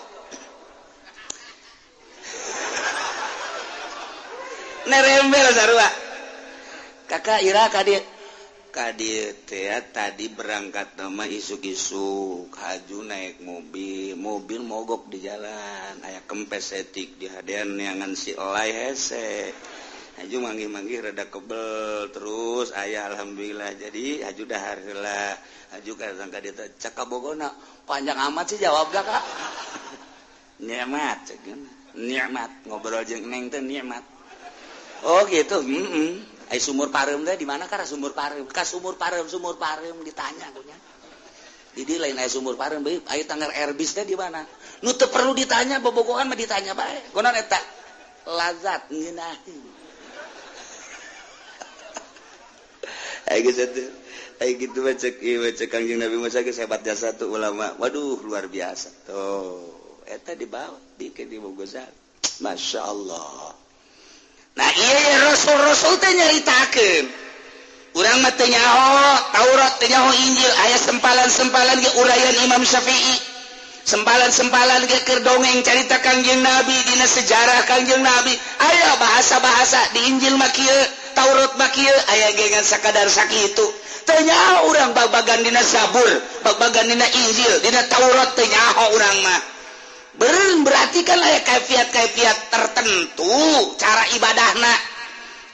Narembel sarua. Kakak ira ka dieu. Ka dieu teh tadi berangkat mah isuk-isuk, haju naik mobil, mobil mogok di jalan, aya kempes etik di hadean neangan si elai hese. Haju manggih-manggih rada kebel terus aya alhamdulillah jadi haju dahar heula. Haju ka sangka dieu teh cek kabogona panjang amat sih jawabna Kak. Nikmat cek nikmat ngobrol jeung neng teh nikmat. Oh gitu. Heeh. Ai sumur pareum teh di mana ka sumur pareum? Ka sumur pareum ditanya kunya. Di dieu lain aya sumur pareum bae, aya tanggar Airbus teh di mana? Nu teu perlu ditanya bobogohan mah ditanya bae. Kunaon eta? Lazat ngeunaheun. Ai geus atuh. Ai kitu mah cek ieu cek Kangjeng Nabi Musa geus hebat jasa tuh ulama. Waduh luar biasa. Tuh, eta dibawa dikeun di Ghazali. Masya Allah. Nah iya rasul-rasul teh nyaritakeun. Urang mah teu nyaho Taurat, teu nyaho Injil, aya sempalan-sempalan ge uraian Imam Syafi'i. Sempalan-sempalan ge keur dongeng carita Kangjeng Nabi, dina sejarah Kangjeng Nabi aya bahasa-bahasa di Injil mah kieu, Taurat mah kieu, aya ge ngan sakadar sakitu. Teu nyaho urang bag-bagan dina Zabur, bag-bagan dina Injil, dina Taurat teu nyaho urang mah. Beureun berarti kan aya kaifiat-kaifiat tertentu cara ibadahna.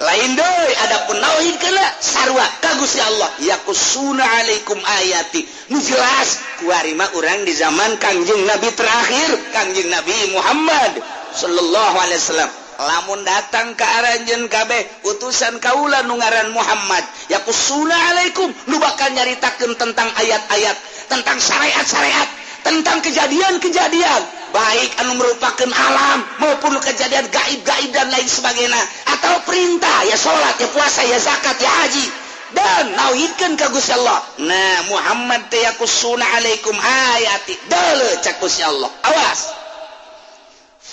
Lain deui adapun nauhid kana sarua ka Gusti Allah, yaqussuna alaikum ayati. Nu jelas kuari mah urang di zaman Kangjeng Nabi terakhir, Kangjeng Nabi Muhammad sallallahu alaihi wasallam. Lamun datang ka aranjeun kabeh utusan kaula nu ngaran Muhammad, yaqussuna alaikum, nu bakal nyaritakeun tentang ayat-ayat, tentang syariat-syariat, tentang kejadian-kejadian, baik anu merupakan alam maupun kejadian gaib-gaib dan lain sebagainya, atau perintah ya salat, ya puasa, ya zakat, ya haji, dan nauhidkeun ka Gusti Allah. Nah, Muhammad teh yaqussuna alaikum ayati, deuleu cak Gusti Allah. Awas.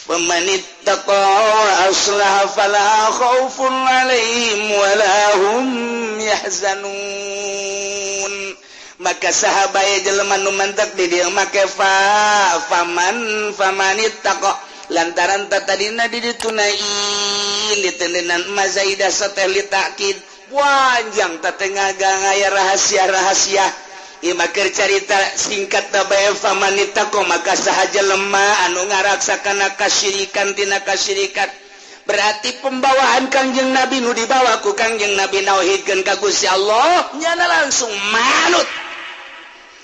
Faman ittaqa wa aslaha fala khaufun alaihim wala hum yahzanun. Maka sahabat jelema nu mantek di dieu make fa faman famanittaqa lantaran tatadina di ditunain ditendenan mazaidah sateh li ta'kid panjang tateh aya rahasia-rahasia. Ieu mah keur carita singkat bae famanittaqa, maka saha jelema anu ngaraksa kana kasyirikan tina kasyirikan. Berarti pembawaan Kangjeng Nabi nu dibawa ku Kangjeng Nabi nauhidkeun ka Gusti Allah nyana langsung manut.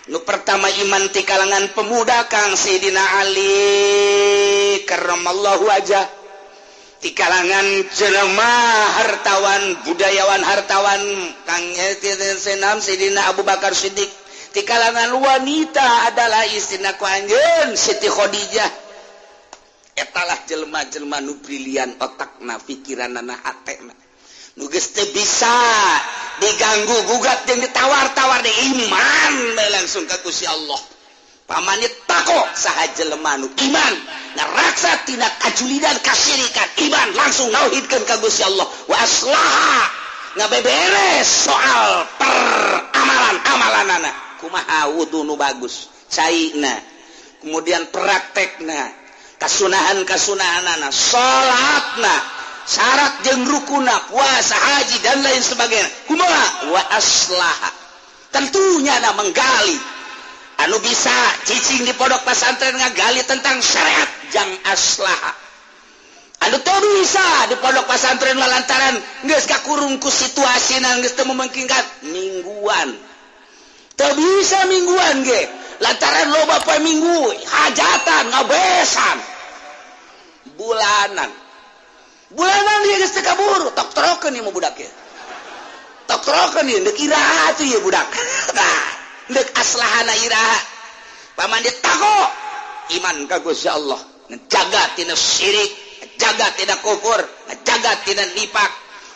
Nu pertama iman ti kalangan pemuda Kang Sayyidina Ali karramallahu wajah, ti kalangan jelema hartawan, budayawan hartawan Kang Senam Sayyidina Abu Bakar Siddiq, ti kalangan wanita adalah istrina ku anjeun Siti Khadijah. Etalah jelema-jelema nu brilian otakna, pikiranna, hatena, nu geus teu bisa diganggu gugat jeung ditawar-tawar di iman bae langsung ka Gusti Allah. Pamanittaqo saha jelema nu iman ngaraksa tina kajulidan kasyirikan, iman langsung nauhidkeun ka Gusti Allah, wa aslaha ngabeberes soal peramalan-amalanana, kumaha wudu nu bagus caina, kemudian praktekna, kasunahan-kasunahanana, salatna, syarat jeung rukuna, puasa, haji dan lain sebagainya, kumaha wa aslaha. Tentunya na menggali anu bisa cicing di pondok pesantren ngagali tentang syariat jang aslaha. Anu teu bisa di pondok pesantren lantaran geus kakurung ku situasina geus teu memungkinkan mingguan. Teu bisa mingguan ge lantaran loba poe minggu hajatan ngabesan bulanan. Bulanan dia geus teu kabur, tok trokeun ieu mah budak ieu. Tok trokeun ieu deuk iraha atuh ieu budak. Tah, deuk aslahana iraha. Pamanittaqo iman ka Gusti Allah, ngejaga tina syirik, ngejaga tina kufur, ngejaga tina nifak.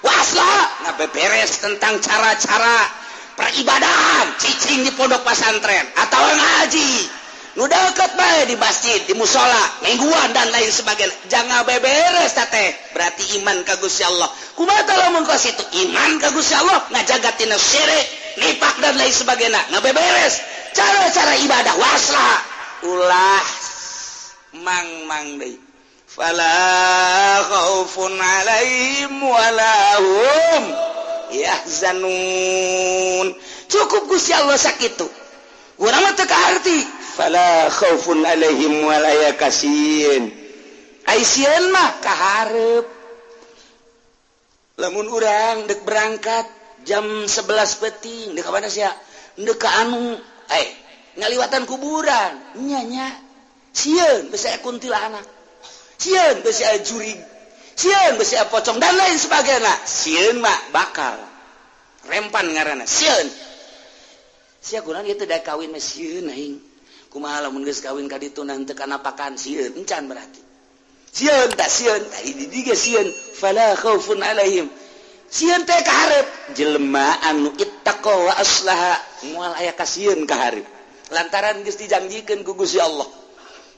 Wa aslaha ngabeberes tentang cara-cara peribadahan, cicing di pondok pesantren atau ngaji. Nu deket bae di masjid, di musola, mingguan dan lain sebagainya. Jangan beberes teh, berarti iman ka Gusti Allah. Kumaha tah lamun kos itu iman ka Gusti Allah, ngajaga tina syirik, nifak dan lain sebagainya. Ngabeberes cara-cara ibadah waslah ulah mang-mang deui. Fala khaufun alaihim wala hum yahzanun. Cukup Gusti Allah sakitu. Urang mah teu kaharti. Fala khaufun alaihim wala yakasin. Ai sieun mah kaharep. Lamun urang deuk berangkat jam 11 peuting, deuk ka mana sia? Deuk ka anu, ngaliwatan kuburan. Nya nya. Sieun besi aya kuntilanak. Sieun besi aya jurig. Sieun besi aya pocong dan lain sebagainya. Sieun mah bakal rempan ngaranna sieun. Sia kunaon ieu teh da kawin mah sieun aing. Kumaha lamun geus kawin ka ditu teu kanapakan sieun encan berarti. Sieun tah sieun tah di dieu sieun fala khaufun alaihim. Sieun teh ka hareup jelema anu ittaqa wa aslaha moal aya kasieun ka hareup. Lantaran geus dijanjikeun ku Gusti Allah.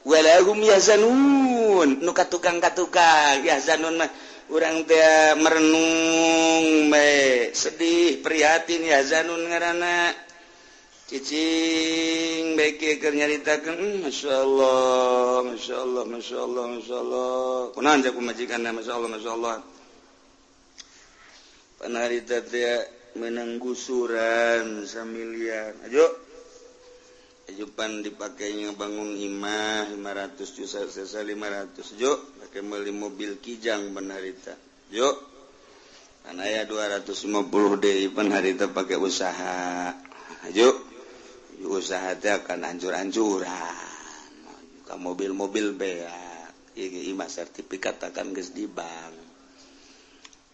Wala hum yahzanun. Nu katukang-katukang yahzanun mah urang teh merenung bae, sedih, prihatin yahzanun ngaranna. Cicing baik keur nyaritakeun masyaallah masyaallah masyaallah masyaallah kunaon cek pamajikanna masyaallah masyaallah panarita teh meunang gusuran samiliar ajo ajupan dipakainya bangun imah 500 juta sesa 500 jo pakai meuli mobil Kijang panarita jo kan aya 250 deui panarita pakai usaha ajo usaha teh akan hancur-hancuran ka mobil-mobil beak ieu imah sertifikat akan geus di bank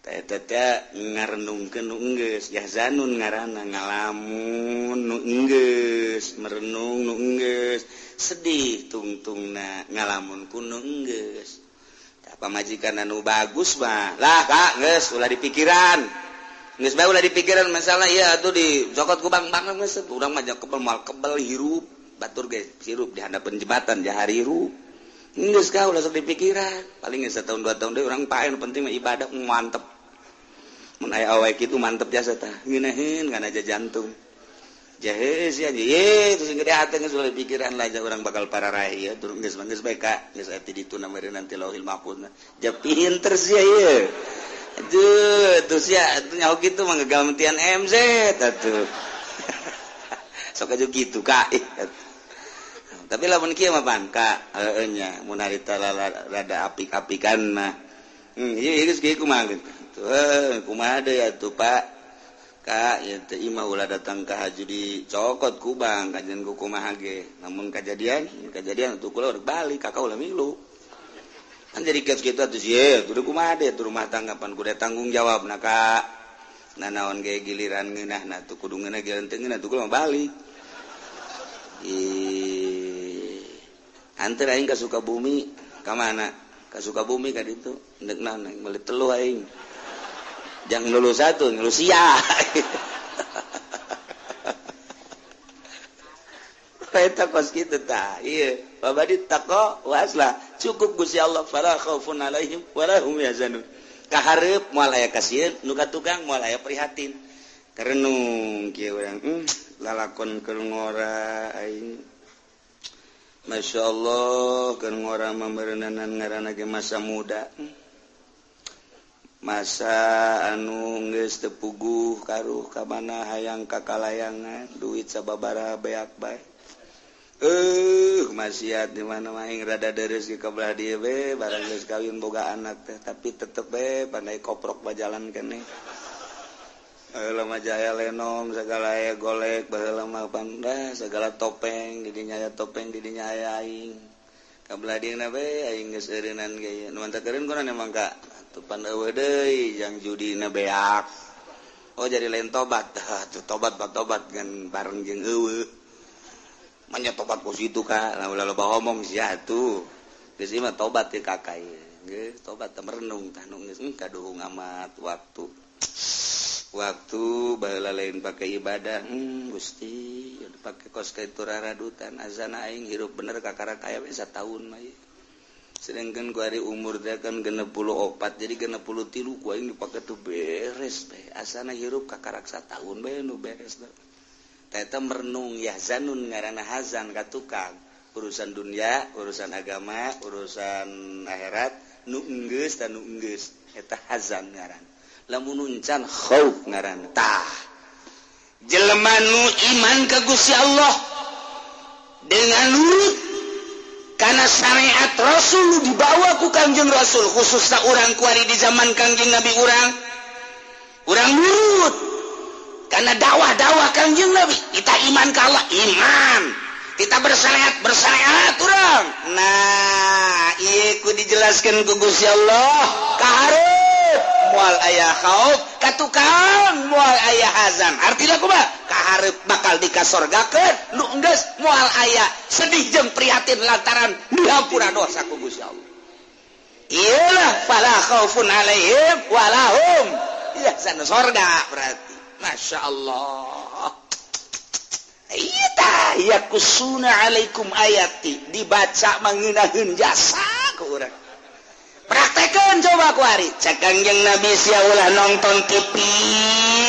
teh teh ngarenungkeun nu enggeus yahzanun ngaranna ngalamun nu enggeus merenung nu enggeus sedih tungtungna ngalamun ku nu enggeus tah pamajikan anu bagus mah lah Kak geus ulah dipikiran geus bae ulah dipikiran masalah ieu atuh dicokot ku bank-bank geus urang mah kebel moal kebel hirup batur ge hirup di handapeun jembatan jahari hirup geus ka ulah sok dipikiran paling geus satahun 2 tahun deui urang pae nu penting mah ibadah mantep mun aya awewe kitu mantep jasa tah ngeunaheun kana aja jantung jahe sia ye terus gede hate geus ulah dipikiran lah urang bakal pararae ieu turun geus geus bae ka geus ati ditu namanya nanti lauhil mahfuz ja pinter sia ieu aduh terus ya nyaho gitu mah ngagamtian MZ atuh sok aja gitu kak tapi lamun kieu mah pan ka heueuh nya mun harita rada apik-apikan mah ieu geus kieu kumaha gitu kumaha deui atuh Pak ka ieu teh imah ulah datang ka haji dicokot ku bank kajian ku kumaha ge namun kajadian kajadian atuh kula rek balik kakak ulah milu kan jadi kieu kitu atuh sieun kudu kumaha deui atuh rumah tangga pan kudu tanggung jawab na ka nanaon ge giliran ngeunahna tuh kudu ngeunah giliran teu ngeunah tuh kudu balik ih anter aing ka Sukabumi ka mana ka Sukabumi ka ditu endek naon aing meuli teluh aing jangan lulus satu lulus sia eta kos kitu tah ieu babadi taqwa waslah cukup Gusti Allah fala khaufun alaihim wala hum yahzanun kahareup moal aya kasieun nu ka tukang moal aya prihatin karenung kieu urang lalakon keur ngora aing masyaallah keur ngora mameureunana ngaranna ge masa muda masa anu geus teu puguh karuh ka mana hayang kakalayangan duit sababaraha beak bae maksiat di mana aing rada deres di kebelah dieu we barang geus kawin boga anak teh tapi tetep we pandai koprok bajalan keneh baheula mah jaya lenong segala aya golek baheula mah pandah segala topeng di dinya aya topeng di dinya aya aing kabelah dieuna we aing geus eureunnan ge nu mantap eureun kunaon emang ka atuh pan eueuh deui jang judina beak oh jadi lain tobat atuh tobat tobat ngan bareng jeung eueuh manya tobat ku situ ka lah ulah loba omong sia atuh geus ieu mah tobat teh kakak geus tobat teh merenung tah nu geus kaduhung amat waktu waktu baheula lain pake ibadah Gusti pake kos kitu raradutan azana aing hirup bener kakara kaya we sataun mah sedangkan ku ari umur teh kan 64 jadi 63 ku aing dipake tuh beres bae asana hirup kakarak sataun bae nu beres teh eta merenung yahzanun ngaranna hazan ka tukang urusan dunia urusan agama urusan akhirat nu enggeus ta nu enggeus eta hazan ngaranna lamun encan khauf ngaranna tah jelema nu iman ka Gusti Allah dengan nurut kana syariat Rasul dibawa ku Kangjeng Rasul khususna urang kuari di zaman Kangjeng Nabi urang urang nurut karena dakwah-dakwah Kangjeng Nabi kita iman ka Allah iman kita bersyariat bersyariat urang nah ieu ku dijelaskeun ku Gusti Allah kahareup moal aya khauf ka tukang moal aya hazan artina kumaha kahareup bakal dikasorgakeun nu enggeus moal aya sedih jeung prihatin lantaran dihampura dosa ku Gusti Allah iyalah fala khaufun alaihim walahum yahzanun sorga berarti Masya Allah Iya yakusuna alaikum ayati dibaca mengenaheun jasa ku urang praktekeun coba ku ari cek Kangjeng Nabi sia ulah nonton TV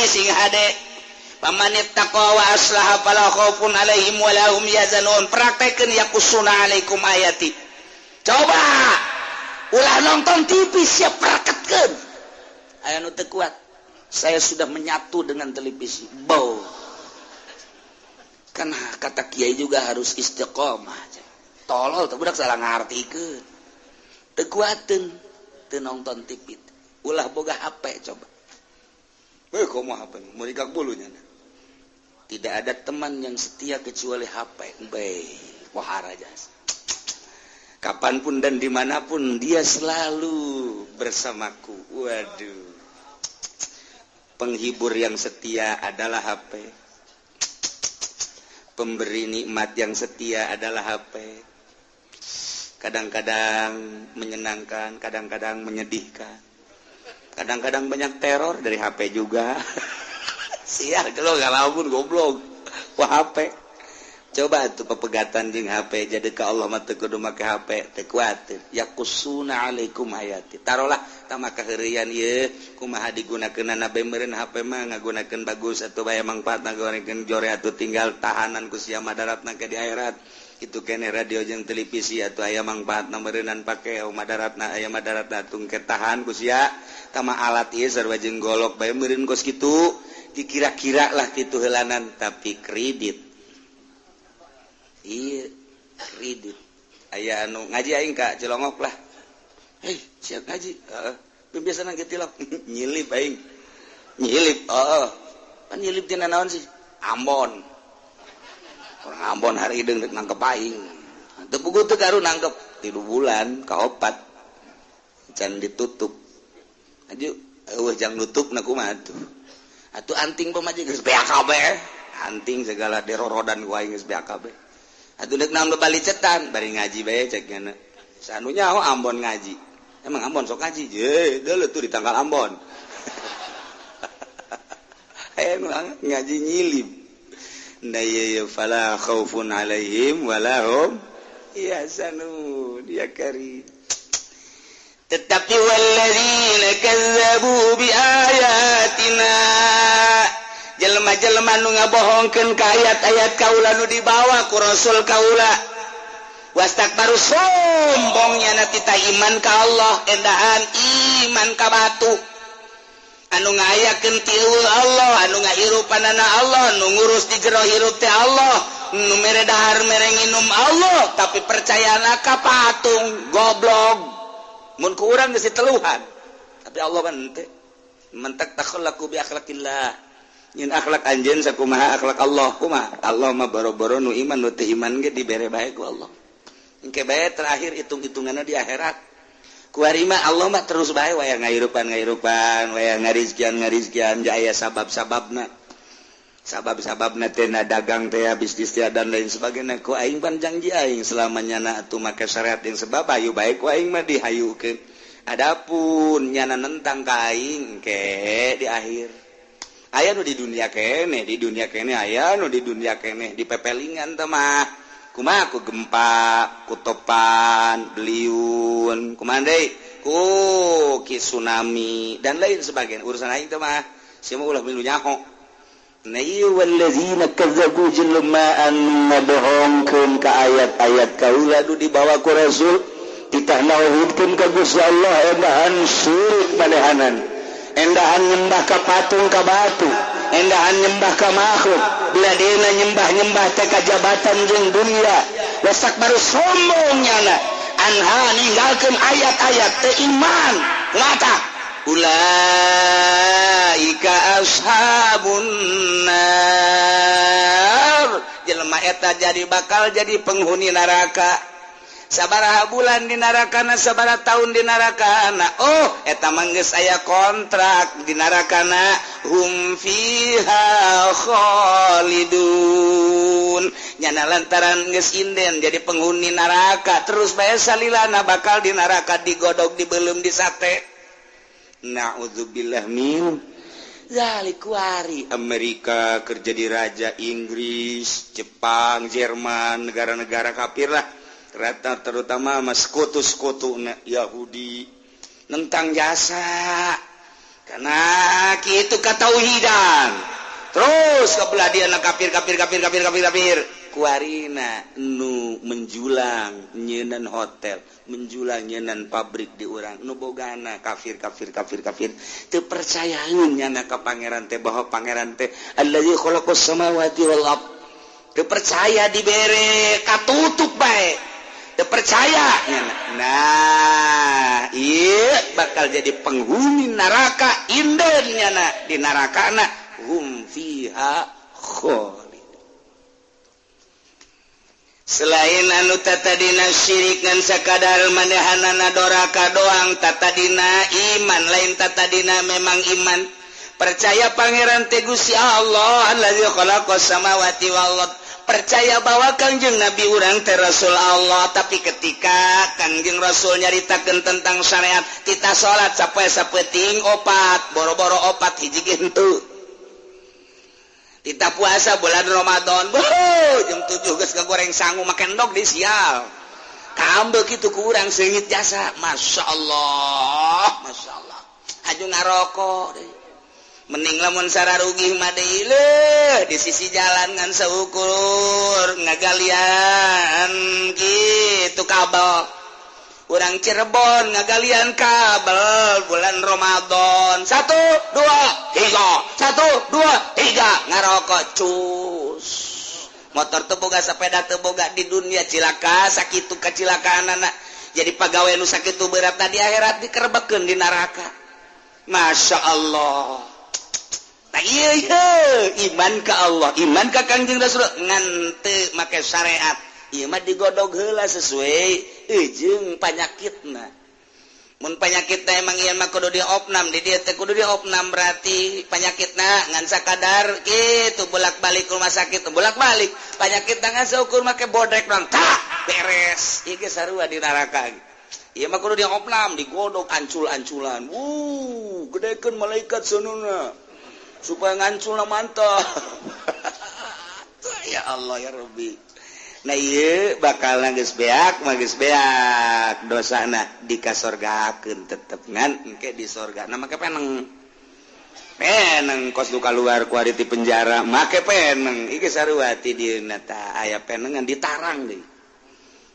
sing hade Pamanittaqa wa aslaha fala khaufun alaihim wa lahum yahzanun. Praktekeun yaqussuna alaikum ayati. Coba ulah nonton TV siap praktekkeun. Aya nu teu kuat. Saya sudah menyatu dengan televisi. Bau. Kan kata kiai juga harus istiqomah. Tolol tuh budak salah ngartikeun. Teu kuateun teu nonton TV. Ulah boga HP coba. Komo HP meurikak bulunya. Tidak ada teman yang setia kecuali HP. Bae, wahara jas. Kapanpun dan dimanapun dia selalu bersamaku. Waduh. Penghibur yang setia adalah HP. Pemberi nikmat yang setia adalah HP. Kadang-kadang menyenangkan, kadang-kadang menyedihkan. Kadang-kadang banyak teror dari HP juga. Sial kalau nggak lamun goblok. Wah HP. Coba tuh pepegatan jeung HP jadi ke Allah mah teu kudu make HP, teu kuatir. Yaqussuna alaikum hayati. Tarolah tah maka heureuyan ieu kumaha digunakeunana bae meureun HP mah ngagunakeun bagus atuh bae mangfaatna ngagunakeun jore atuh tinggal tahanan ku sia madaratna ke di akhirat. Itu kene radio jeung televisi atuh aya mangfaatna meureunnan pake madaratna aya madaratna tung ketahan ku sia. Tama alat ieu sarua jeung golok bae meureun kos kitu. Dikira-kira lah kitu heulanan tapi kredit. Iya, kredit. Aya anu ngaji aing ka Cilongok lah. Hei, siap ngaji. Heeh. Biasana ge tilok nyilip aing. Nyilip, heeh. Pan nyilip tina naon sih? Ambon. Orang Ambon hari hideung rek nangkep aing. Teu puguh teu garu nangkep 3 bulan ka 4. Can ditutup. Aju eueuh jang nutupna kumaha tuh. Atuh anting pamaji geus BAKB. Anting segala derorodan ku aing geus BAKB. Atuh deuk naon balicetan bari ngaji bae cek nya. Sanu nyaho Ambon ngaji. Emang Ambon sok ngaji? Je, deuleu tuh di tanggal Ambon. Aya ngaji nyilip. Na ye fala khaufun alaihim wala hum yahzanun. Ya kari. Tetapi walladzina kazzabu bi ayatina, jelema-jelema nu ngabohongkeun ka ayat-ayat kaula nu dibawa ku Rasul kaula, wastakbaru sombongnya na tita iman ka Allah, endahan iman ka batu anu ngayakeun ti Allah, anu ngahirupanana Allah, nu ngurus di jero hirup teh Allah, nu mere dahar mere nginum Allah, tapi percayana ka patung goblok. Mun ku urang geus diteluhan, tapi Allah mah henteu. Mentak takhallaku bi akhlaqillah. Nyin akhlak anjeun sakumaha akhlak Allah kumaha? Allah mah boro-boro nu iman nu teu iman ge dibere bae ku Allah. Engke bae terakhir hitung-hitunganna di akhirat. Ku ari mah Allah mah terus bae waya ngahirupan-ngahirupan, waya ngarizkian-ngarizkian, aya sabab-sababna. Sabab-sababna teh na dagang teh bisnis teh dan lain sebagainya. Ku aing pan janji aing selamanya na atuh make syariat yang sebab hayu bae ku aing mah dihayukeun. Adapun nyana nentang ka aing ke di akhir. Aya nu di dunia keneh, di dunia keneh aya nu di dunia keneh di pepelingan teh mah. Kumaha ku gempa, ku topan, beliun, kumaha deui? Ku ki tsunami dan lain sebagainya. Urusan aing teh mah sia mah ulah milu nyaho. Na ieu wallazina kazzabu jelema anu ngabohongkeun ka ayat-ayat kaula nu dibawa ku Rasul, titah nauhidkeun ka Gusti Allah endahan syirik manehanan, endahan nyembah ka patung ka batu, endahan nyembah ka makhluk, biladena nyembah-nyembah teh ka jabatan jeung dunia, wasak baru sombong nyana anha ninggalkeun ayat-ayat teh iman mata. Ulaika ashabun nar, jelema eta jadi bakal jadi penghuni neraka. Sabaraha bulan di narakana, sabaraha tahun di narakana. Oh, eta mah geus aya kontrak di narakana, hum fiha khalidun. Nyana lantaran geus inden jadi penghuni neraka, terus bae salilana bakal di neraka digodog, dibelum, disate. Na'udzubillah min zalik. Wari Amerika kerja di raja Inggris, Jepang, Jerman, negara-negara kafir lah, rata terutama mas sekutu-sekutu Yahudi nentang jasa karena kitu katauhidan. Terus ke belah dia na kafir kafir kafir kafir kafir kafir. Kuarina nu menjulang nyeunan hotel, menjulang nyeunan pabrik di urang nu bogana kafir kafir kafir kafir. Teu percayaeun nyana ka pangeran teh bahwa pangeran teh allazi khalaqas samawati wal ard. Teu percaya dibere katutup bae. Teu percaya nyana. Nah, ieu bakal jadi penghuni neraka inden nyana di nerakana hum fiha khalid. Selain anu tatadina syirik ngan sakadar manehanana doraka doang, tatadina iman lain tatadina memang iman percaya pangeran teh Gusti Allah allazi khalaqas samawati wal ard, percaya bahwa Kangjeng Nabi urang teh Rasul Allah, tapi ketika Kangjeng Rasul nyaritakeun tentang syariat tita salat sapoe sapeuting opat, boro-boro opat hiji ge henteu. Kita puasa bulan Ramadan, beuh, jam 7 geus ngagoreng sangu make endog di sial. Kambe kitu ku urang seungit jasa. Masya Allah, Masya Allah. Haju ngarokok deui. Mending lamun sararugih mah deui leuh di sisi jalan ngan saukur ngagalian kitu kabel. Urang Cirebon ngagalian kabel bulan Ramadan. 1 2 3 1 2 3 ngarokok cus. Motor teu boga, sepeda teu boga, di dunia cilaka sakitu kacilakaanana. Jadi pagawe nu sakitu berat di akhirat dikerebekeun di neraka. Masya Allah. Nah, iya, iya, iman ka Allah, iman ka Kangjeng Rasul ngan teu make syariat. Ieu mah digodog heula sesuai jeung panyakitna. Mun panyakitna emang ieu mah kudu diopnam, di dieu teh kudu diopnam berarti panyakitna ngan sakadar kitu bolak-balik rumah sakit, bolak-balik. Panyakitna ngan saukur make bodrek doang, tah beres. Ieu ge sarua di neraka. Ieu mah kudu diopnam, digodog ancul-anculan. Wuh, gedekeun malaikat seununa supaya nganculna mantap. Ya Allah ya Rabbi. Nah ieu bakal geus beak mah geus beak dosana dikasorgakeun tetep ngan engke di sorga. Nah make peneng. Peneng kos nu kaluar ku ari ti penjara make peneng. Ieu sarua ti dieuna tah aya penengan ditarang deui.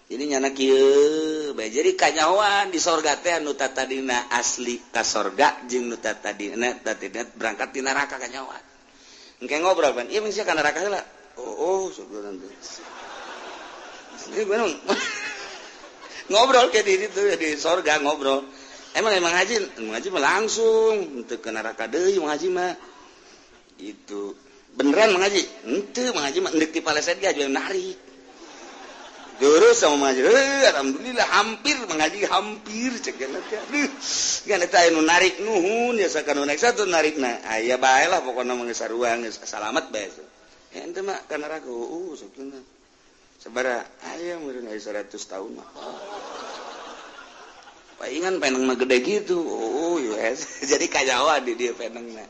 Jadi nyana kieu bae jadi kanyahoan di sorga teh anu tatadina asli ka sorga jeung nu tatadina tatadina berangkat di neraka kanyahoan. Engke ngobrol pan, ieu mah ka neraka heula. Oh, sebenarnya. Ini bener. Ngobrol kayak di itu di sorga ngobrol. Emang emang haji mah langsung untuk ke neraka deui haji mah. Itu beneran mengaji? Henteu mengaji mah endek di paleset ge aju narik. Terus sama mengaji, alhamdulillah hampir mengaji hampir cek teh. Aduh, geus eta anu narik nuhun ya sakanu naik satu narikna. Aya bae lah pokona mah geus sarua geus salamet bae. Ya ente mah ka neraka satuna. Sabara aya meureun aya 100 tahun mah. Paingan peneng mah gede gitu. Oh, yes. Jadi kanyahoan di dieu penengna.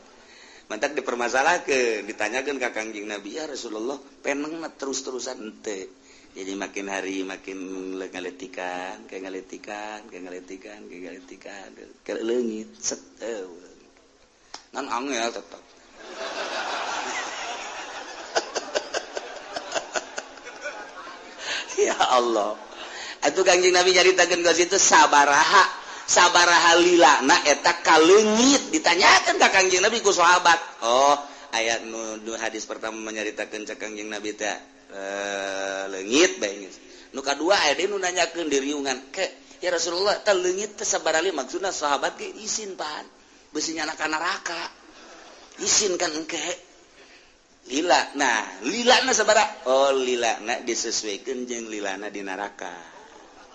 Mantak dipermasalahkeun, ditanyakeun ka Kangjeng Nabi, ya Rasulullah, peneng mah terus-terusan henteu. Jadi makin hari makin ngaletikan, kayak ngaletikan, kayak ngaletikan, kayak ngaletikan, kayak leungit, set ngan angel tetep. Ya Allah. Atuh Kangjeng Nabi nyaritakeun ka situ sabaraha, sabaraha lilana eta kaleungit ditanyakeun ka Kangjeng Nabi ku sahabat. Oh, ayat nu hadis pertama menyaritakeun ka Kangjeng Nabi teh leungit bae geus. Nu kadua aya deui nu nanyakeun di riungan, "Ke, ya Rasulullah, teh leungit teh sabaraha li?" Maksudna sahabat ge isin pan. Beusi nyana ka neraka. Isin kan engke. Lila. Nah, lilana sabaraha? Oh, lilana disesuaikeun jeung lilana di neraka.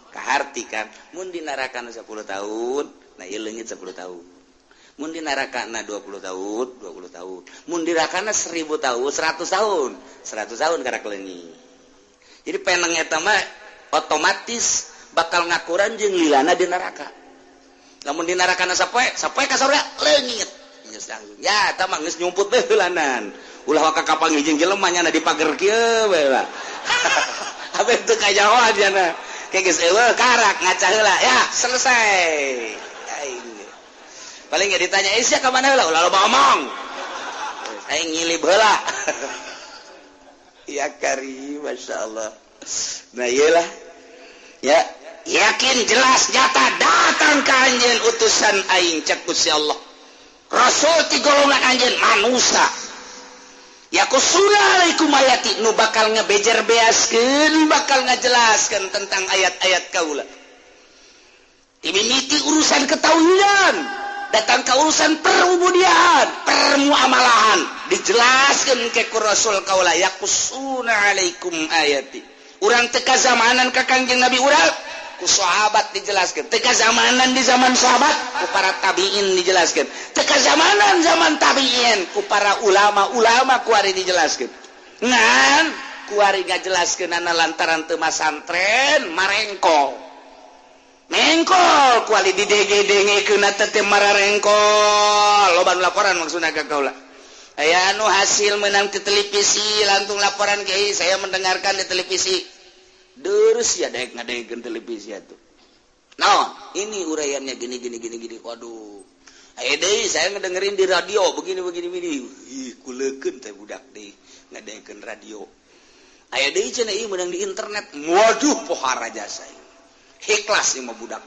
Kaharti kan, mun di neraka 10 tahun, nah ieu leungit 10 tahun. Mun di neraka na 20 tahun, 20 tahun. Mun di neraka na 1000 tahun, 100 tahun. 100 tahun karak leungit. Jadi peneng eta mah otomatis bakal ngakuran jeung lilana di neraka. Lamun di neraka na sapoe, sapoe ka surga leungit. Geus langsung. Ya, eta mah geus nyumput bae heulanan. Ulah waka kapanggih jeung jelema nya di pager kieu bae lah. Abe teu kanyahoan nya. Kayak geus eueuh karak ngaca heula. Ya, selesai. Aing. Paling enggak ditanya, "Eh, sia ka mana heula?" Ulah loba omong. Aing ngilib heula. Ya kari, Masya Allah. Nah iyalah. Ya, yakin jelas nyata datang ka anjeun utusan aing cek Gusti Allah. Rasul ti golongan anjeun manusia. Yaqussuna alaikum ayati nu bakal ngebejer beaskeun, bakal ngajelaskeun tentang ayat-ayat kaula. Dimimiti urusan ketauhidan, datang ke urusan perubudian, permuamalahan, dijelaskan ke ku Rasul kaula yaqussuna alaikum ayati. Urang teu kazamanan ka Kangjeng Nabi urang, ku sahabat dijelaskan. Teu kazamanan di zaman sahabat, ku para tabiin dijelaskan. Teu kazamanan zaman tabiin, ku para ulama-ulama kuari dijelaskan. Ngan kuari ngajelaskeunana lantaran teu masantren marengkol. Mengkol kuali didenge-dengekeun teh mararengkol. Loba nu laporan maksudna ka kaula. Aya anu hasil menang di televisi langsung laporan kiai, saya mendengarkan di televisi. Terus ya daek ngadengekeun televisi atuh. Nah, ini uraiannya gini gini gini gini. Waduh. Aya deui saya ngedengerin di radio begini begini begini. Ih, kulekeun teh budak deui ngadengekeun radio. Aya deui cenah ieu meunang di internet. Waduh, pohara jasa ieu. Ikhlas ieu mah budak.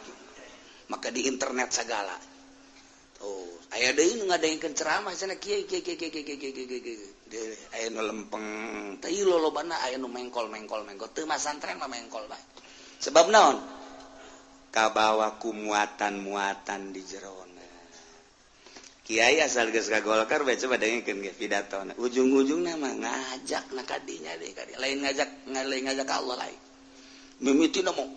Maka di internet segala. Oh, aya deui nu ngadengekeun ceramah cenah kieu kieu kieu kieu kieu kieu kieu kieu. Aya nu lempeng, teh lolobana aya nu mengkol mengkol mengkol. Teu masantren mah mengkol bae. Sebab naon? Kabawa ku muatan-muatan di jerona. Kiai asal geus ka Golkar bae coba dengekeun ge pidatona. Ujung-ujungna mah ngajak na kadinya deui kadi. Lain ngajak, lain ngajak ka Allah lain. Mimitina mah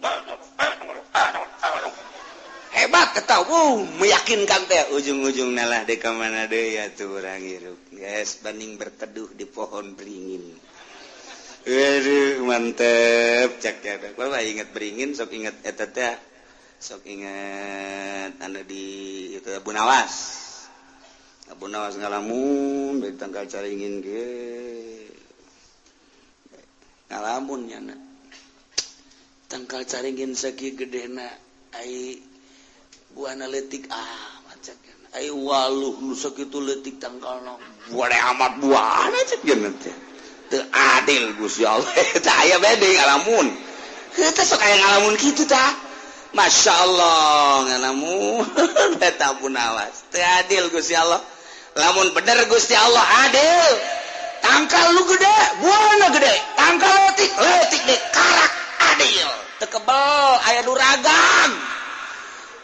hebat ketau, meyakinkan teh ujung-ujung nalah di mana deui atuh urang hirup. Geus banding berteduh di pohon beringin. Aduh, mantep cak ya. Kalau inget beringin sok inget eta teh. Sok inget anu di itu Abu Nawas. Abu Nawas ngalamun dari tangkal caringin ge. Ngalamun nya. Tangkal caringin sakieu gedena ai buahna leutik amat cek. Ai waluh nu sakitu leutik tangkalna. Buahna amat buahna cek geuna teh. Teu adil Gusti Allah. Tah aya bae deui ngalamun. Heuh teh sok aya ngalamun kitu tah. Masya Allah ngalamun eta pun awas. Teu adil Gusti Allah. Lamun bener Gusti Allah adil. Tangkal lu gede, buahna gede. Tangkal leutik, leutik deui karak adil. Teu kebel aya nu ragang.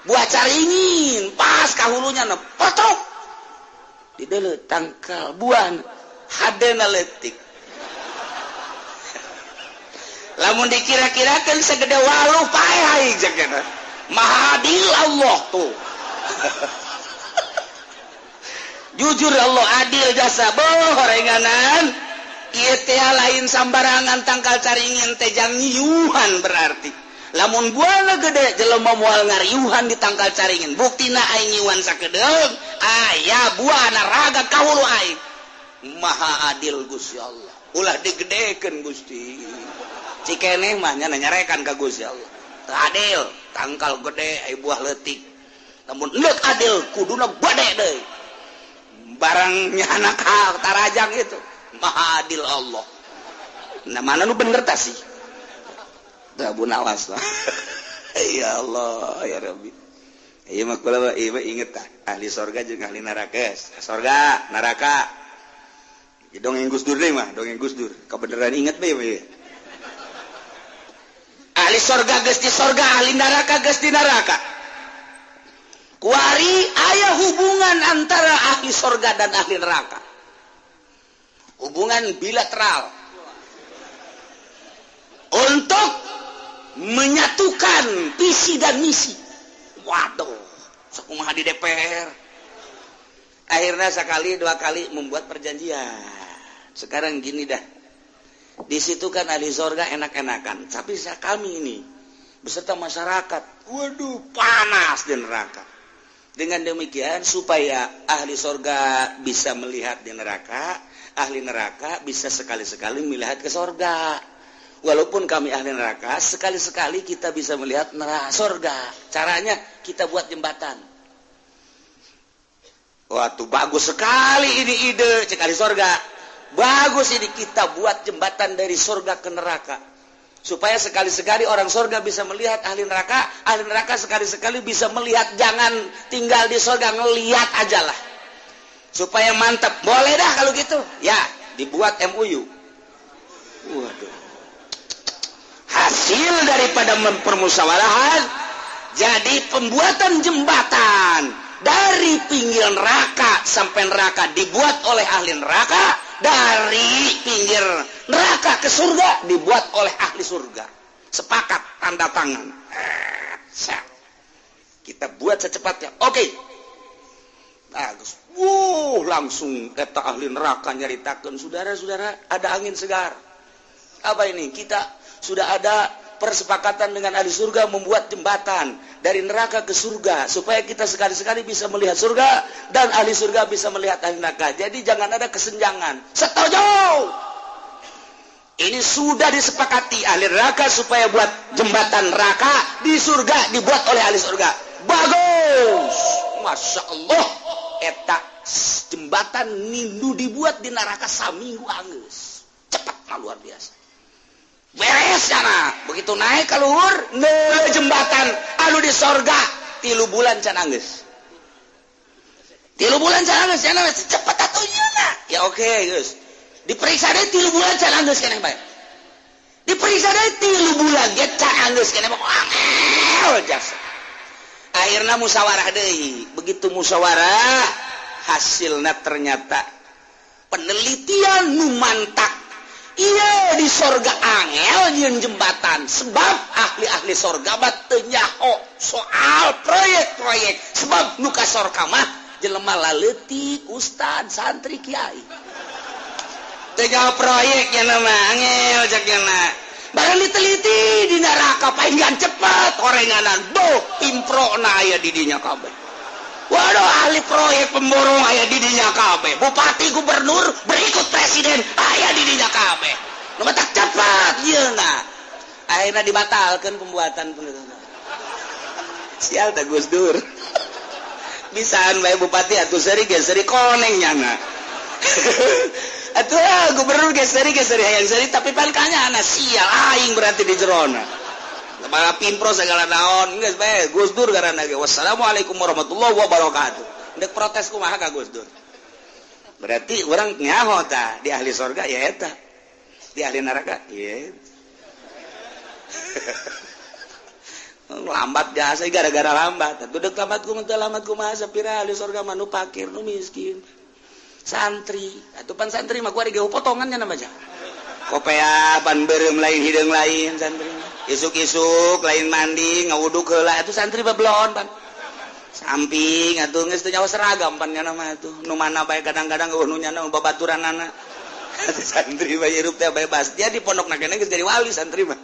Buah caringin pas kahulunya na potok di deuleu tangkal buah hadena leutik. Lamun dikira-kirakeun segede waluh paeh aing jagana. Maha adil Allah tuh. Jujur Allah adil jasa boh horenganan. Ieu teh lain sambarangan tangkal caringin teh jang nyiuhan berarti. Lamun buahna gede jelema moal ngariuhan di tangkal caringin. Buktina aing nyiuhan sakedeung, aya buahna raga kahulu aing. Maha adil Gusti Allah. Ulah digedekeun Gusti. Cikeneh mah nya nyarekan ka Gusti Allah. Teu adil, tangkal gede aya buah leutik. Lamun endek adil kuduna gede deui. Barang nyana ka tarajang itu. Maha adil Allah. Nah mana nu bener tah sih? Abu Nawas lah. Ya Allah, ya Rabbi. Ieu mah kula ieu mah inget tah, ahli sorga jeung ahli neraka. Sorga, neraka. Dongeng Gus Dur deui mah, dongeng Gus Dur. Kabeneran inget bae we. Ahli sorga geus di sorga, ahli neraka geus di neraka. Kuari aya hubungan antara ahli sorga dan ahli neraka. Hubungan bilateral. Untuk menyatukan visi dan misi. Waduh, sakumaha di DPR. Akhirnya sekali dua kali membuat perjanjian. Sekarang gini dah. Di situ kan ahli sorga enak-enakan. Tapi kami ini beserta masyarakat, waduh panas di neraka. Dengan demikian supaya ahli sorga bisa melihat di neraka, ahli neraka bisa sekali-sekali melihat ke sorga. Walaupun kami ahli neraka, sekali-sekali kita bisa melihat neraka sorga. Caranya kita buat jembatan. Wah, tuh bagus sekali ini ide cek ahli sorga. Bagus ini, kita buat jembatan dari surga ke neraka supaya sekali-sekali orang surga bisa melihat ahli neraka sekali-sekali bisa melihat, jangan tinggal di surga, ngelihat aja lah supaya mantap. Boleh dah kalau gitu ya, dibuat MOU. Waduh, hasil daripada permusyawarahan jadi pembuatan jembatan dari pinggir neraka sampai neraka dibuat oleh ahli neraka, dari pinggir neraka ke surga dibuat oleh ahli surga. Sepakat, tanda tangan. Kita buat secepatnya. Oke. Bagus. Wuh, langsung kata ahli neraka nyaritakan, saudara-saudara, ada angin segar. Apa ini? Kita sudah ada persepakatan dengan ahli surga membuat jembatan dari neraka ke surga supaya kita sekali-sekali bisa melihat surga dan ahli surga bisa melihat ahli neraka. Jadi jangan ada kesenjangan. Setuju. Ini sudah disepakati ahli neraka supaya buat jembatan neraka di surga dibuat oleh ahli surga. Bagus. Masya Allah. Eta jembatan nindu dibuat di neraka saminggu anggeus. Cepat, luar biasa. Beres sana. Begitu naik ke luhur, jembatan anu di sorga 3 bulan can anggeus. 3 bulan can anggeus, cenah cepet atuh nyeuna. Ya oke, geus. Diperiksa deui 3 bulan can anggeus keneh bae. Diperiksa deui 3 bulan ge can anggeus keneh, angel jasa. Akhirna musyawarah deui. Begitu musyawarah, hasilna ternyata penelitian nu mantak. Iya, di sorga angel nyieun jembatan sebab ahli-ahli sorga mah teu nyaho soal proyek-proyek, sebab nu ka sorga mah jelema laleutik, ustad, santri, kiai. Teu nyaho proyek nya mah angel cek nya. Barang diteliti di neraka palingan cepet horenganan, boh improna aya di dinya kabeh. Waduh, ahli proyek pemborong aya di dinya kabeh, bupati, gubernur, berikut presiden aya di dinya kabeh. Nu matak cepat yeuna. Akhirna dibatalkan pembuatan. Sial teh Gus Dur. Bisaan bae bupati atuh seuri ge seuri koneng nyana. Atuh gubernur ge seuri hayang seuri tapi pan kanyana sial aing berarti di jerona. Malah pimpro segala naon geus bae Gus Dur garana ge. Wassalamualaikum warahmatullahi wabarakatuh. Ndek protes kumaha ka Gus Dur. Berarti urang nyaho tah di ahli sorga ya eta. Di ahli neraka ieu. Lambat jasa gara-gara lambat. Atuh deuk lambat kumaha teu lambat kumaha sapira ahli sorga mah nu fakir nu miskin. Santri, atuh pan santri mah kuari ge potongan nya nama aja. Kopea pan beureum lain hideung lain santri. Isuk-isuk lain mandi ngawuduk heula atuh santri babelon pan. Samping atuh geus teu nyawa seragam pan nya mah atuh. Nu mana bae kadang-kadang eueuh nu nyana babaturanana. Santri mah hirup teh bebas. Dia di pondokna keneh geus jadi wali santri mah.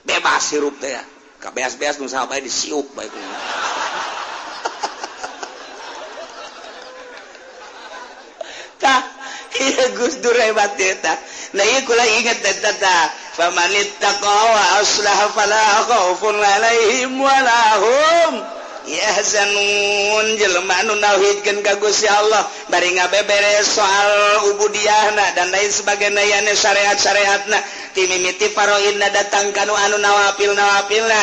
Bebas hirup teh ya. Kabeas-beas nu saha bae disiup bae kumaha. Tah, ieu Gus Dur hebat eta. Nah ieu kula inget eta tah. Famanittaqa wa aslaha fala khaufun alaihim wala hum yahzanun. Jelema anu nauhidkeun ka Gusti Allah bari ngabeberes soal ubudiyahna dan lain sebagainya yane syariat-syariatna timimiti faraidna datang kanu anu nawafil-nawafilna.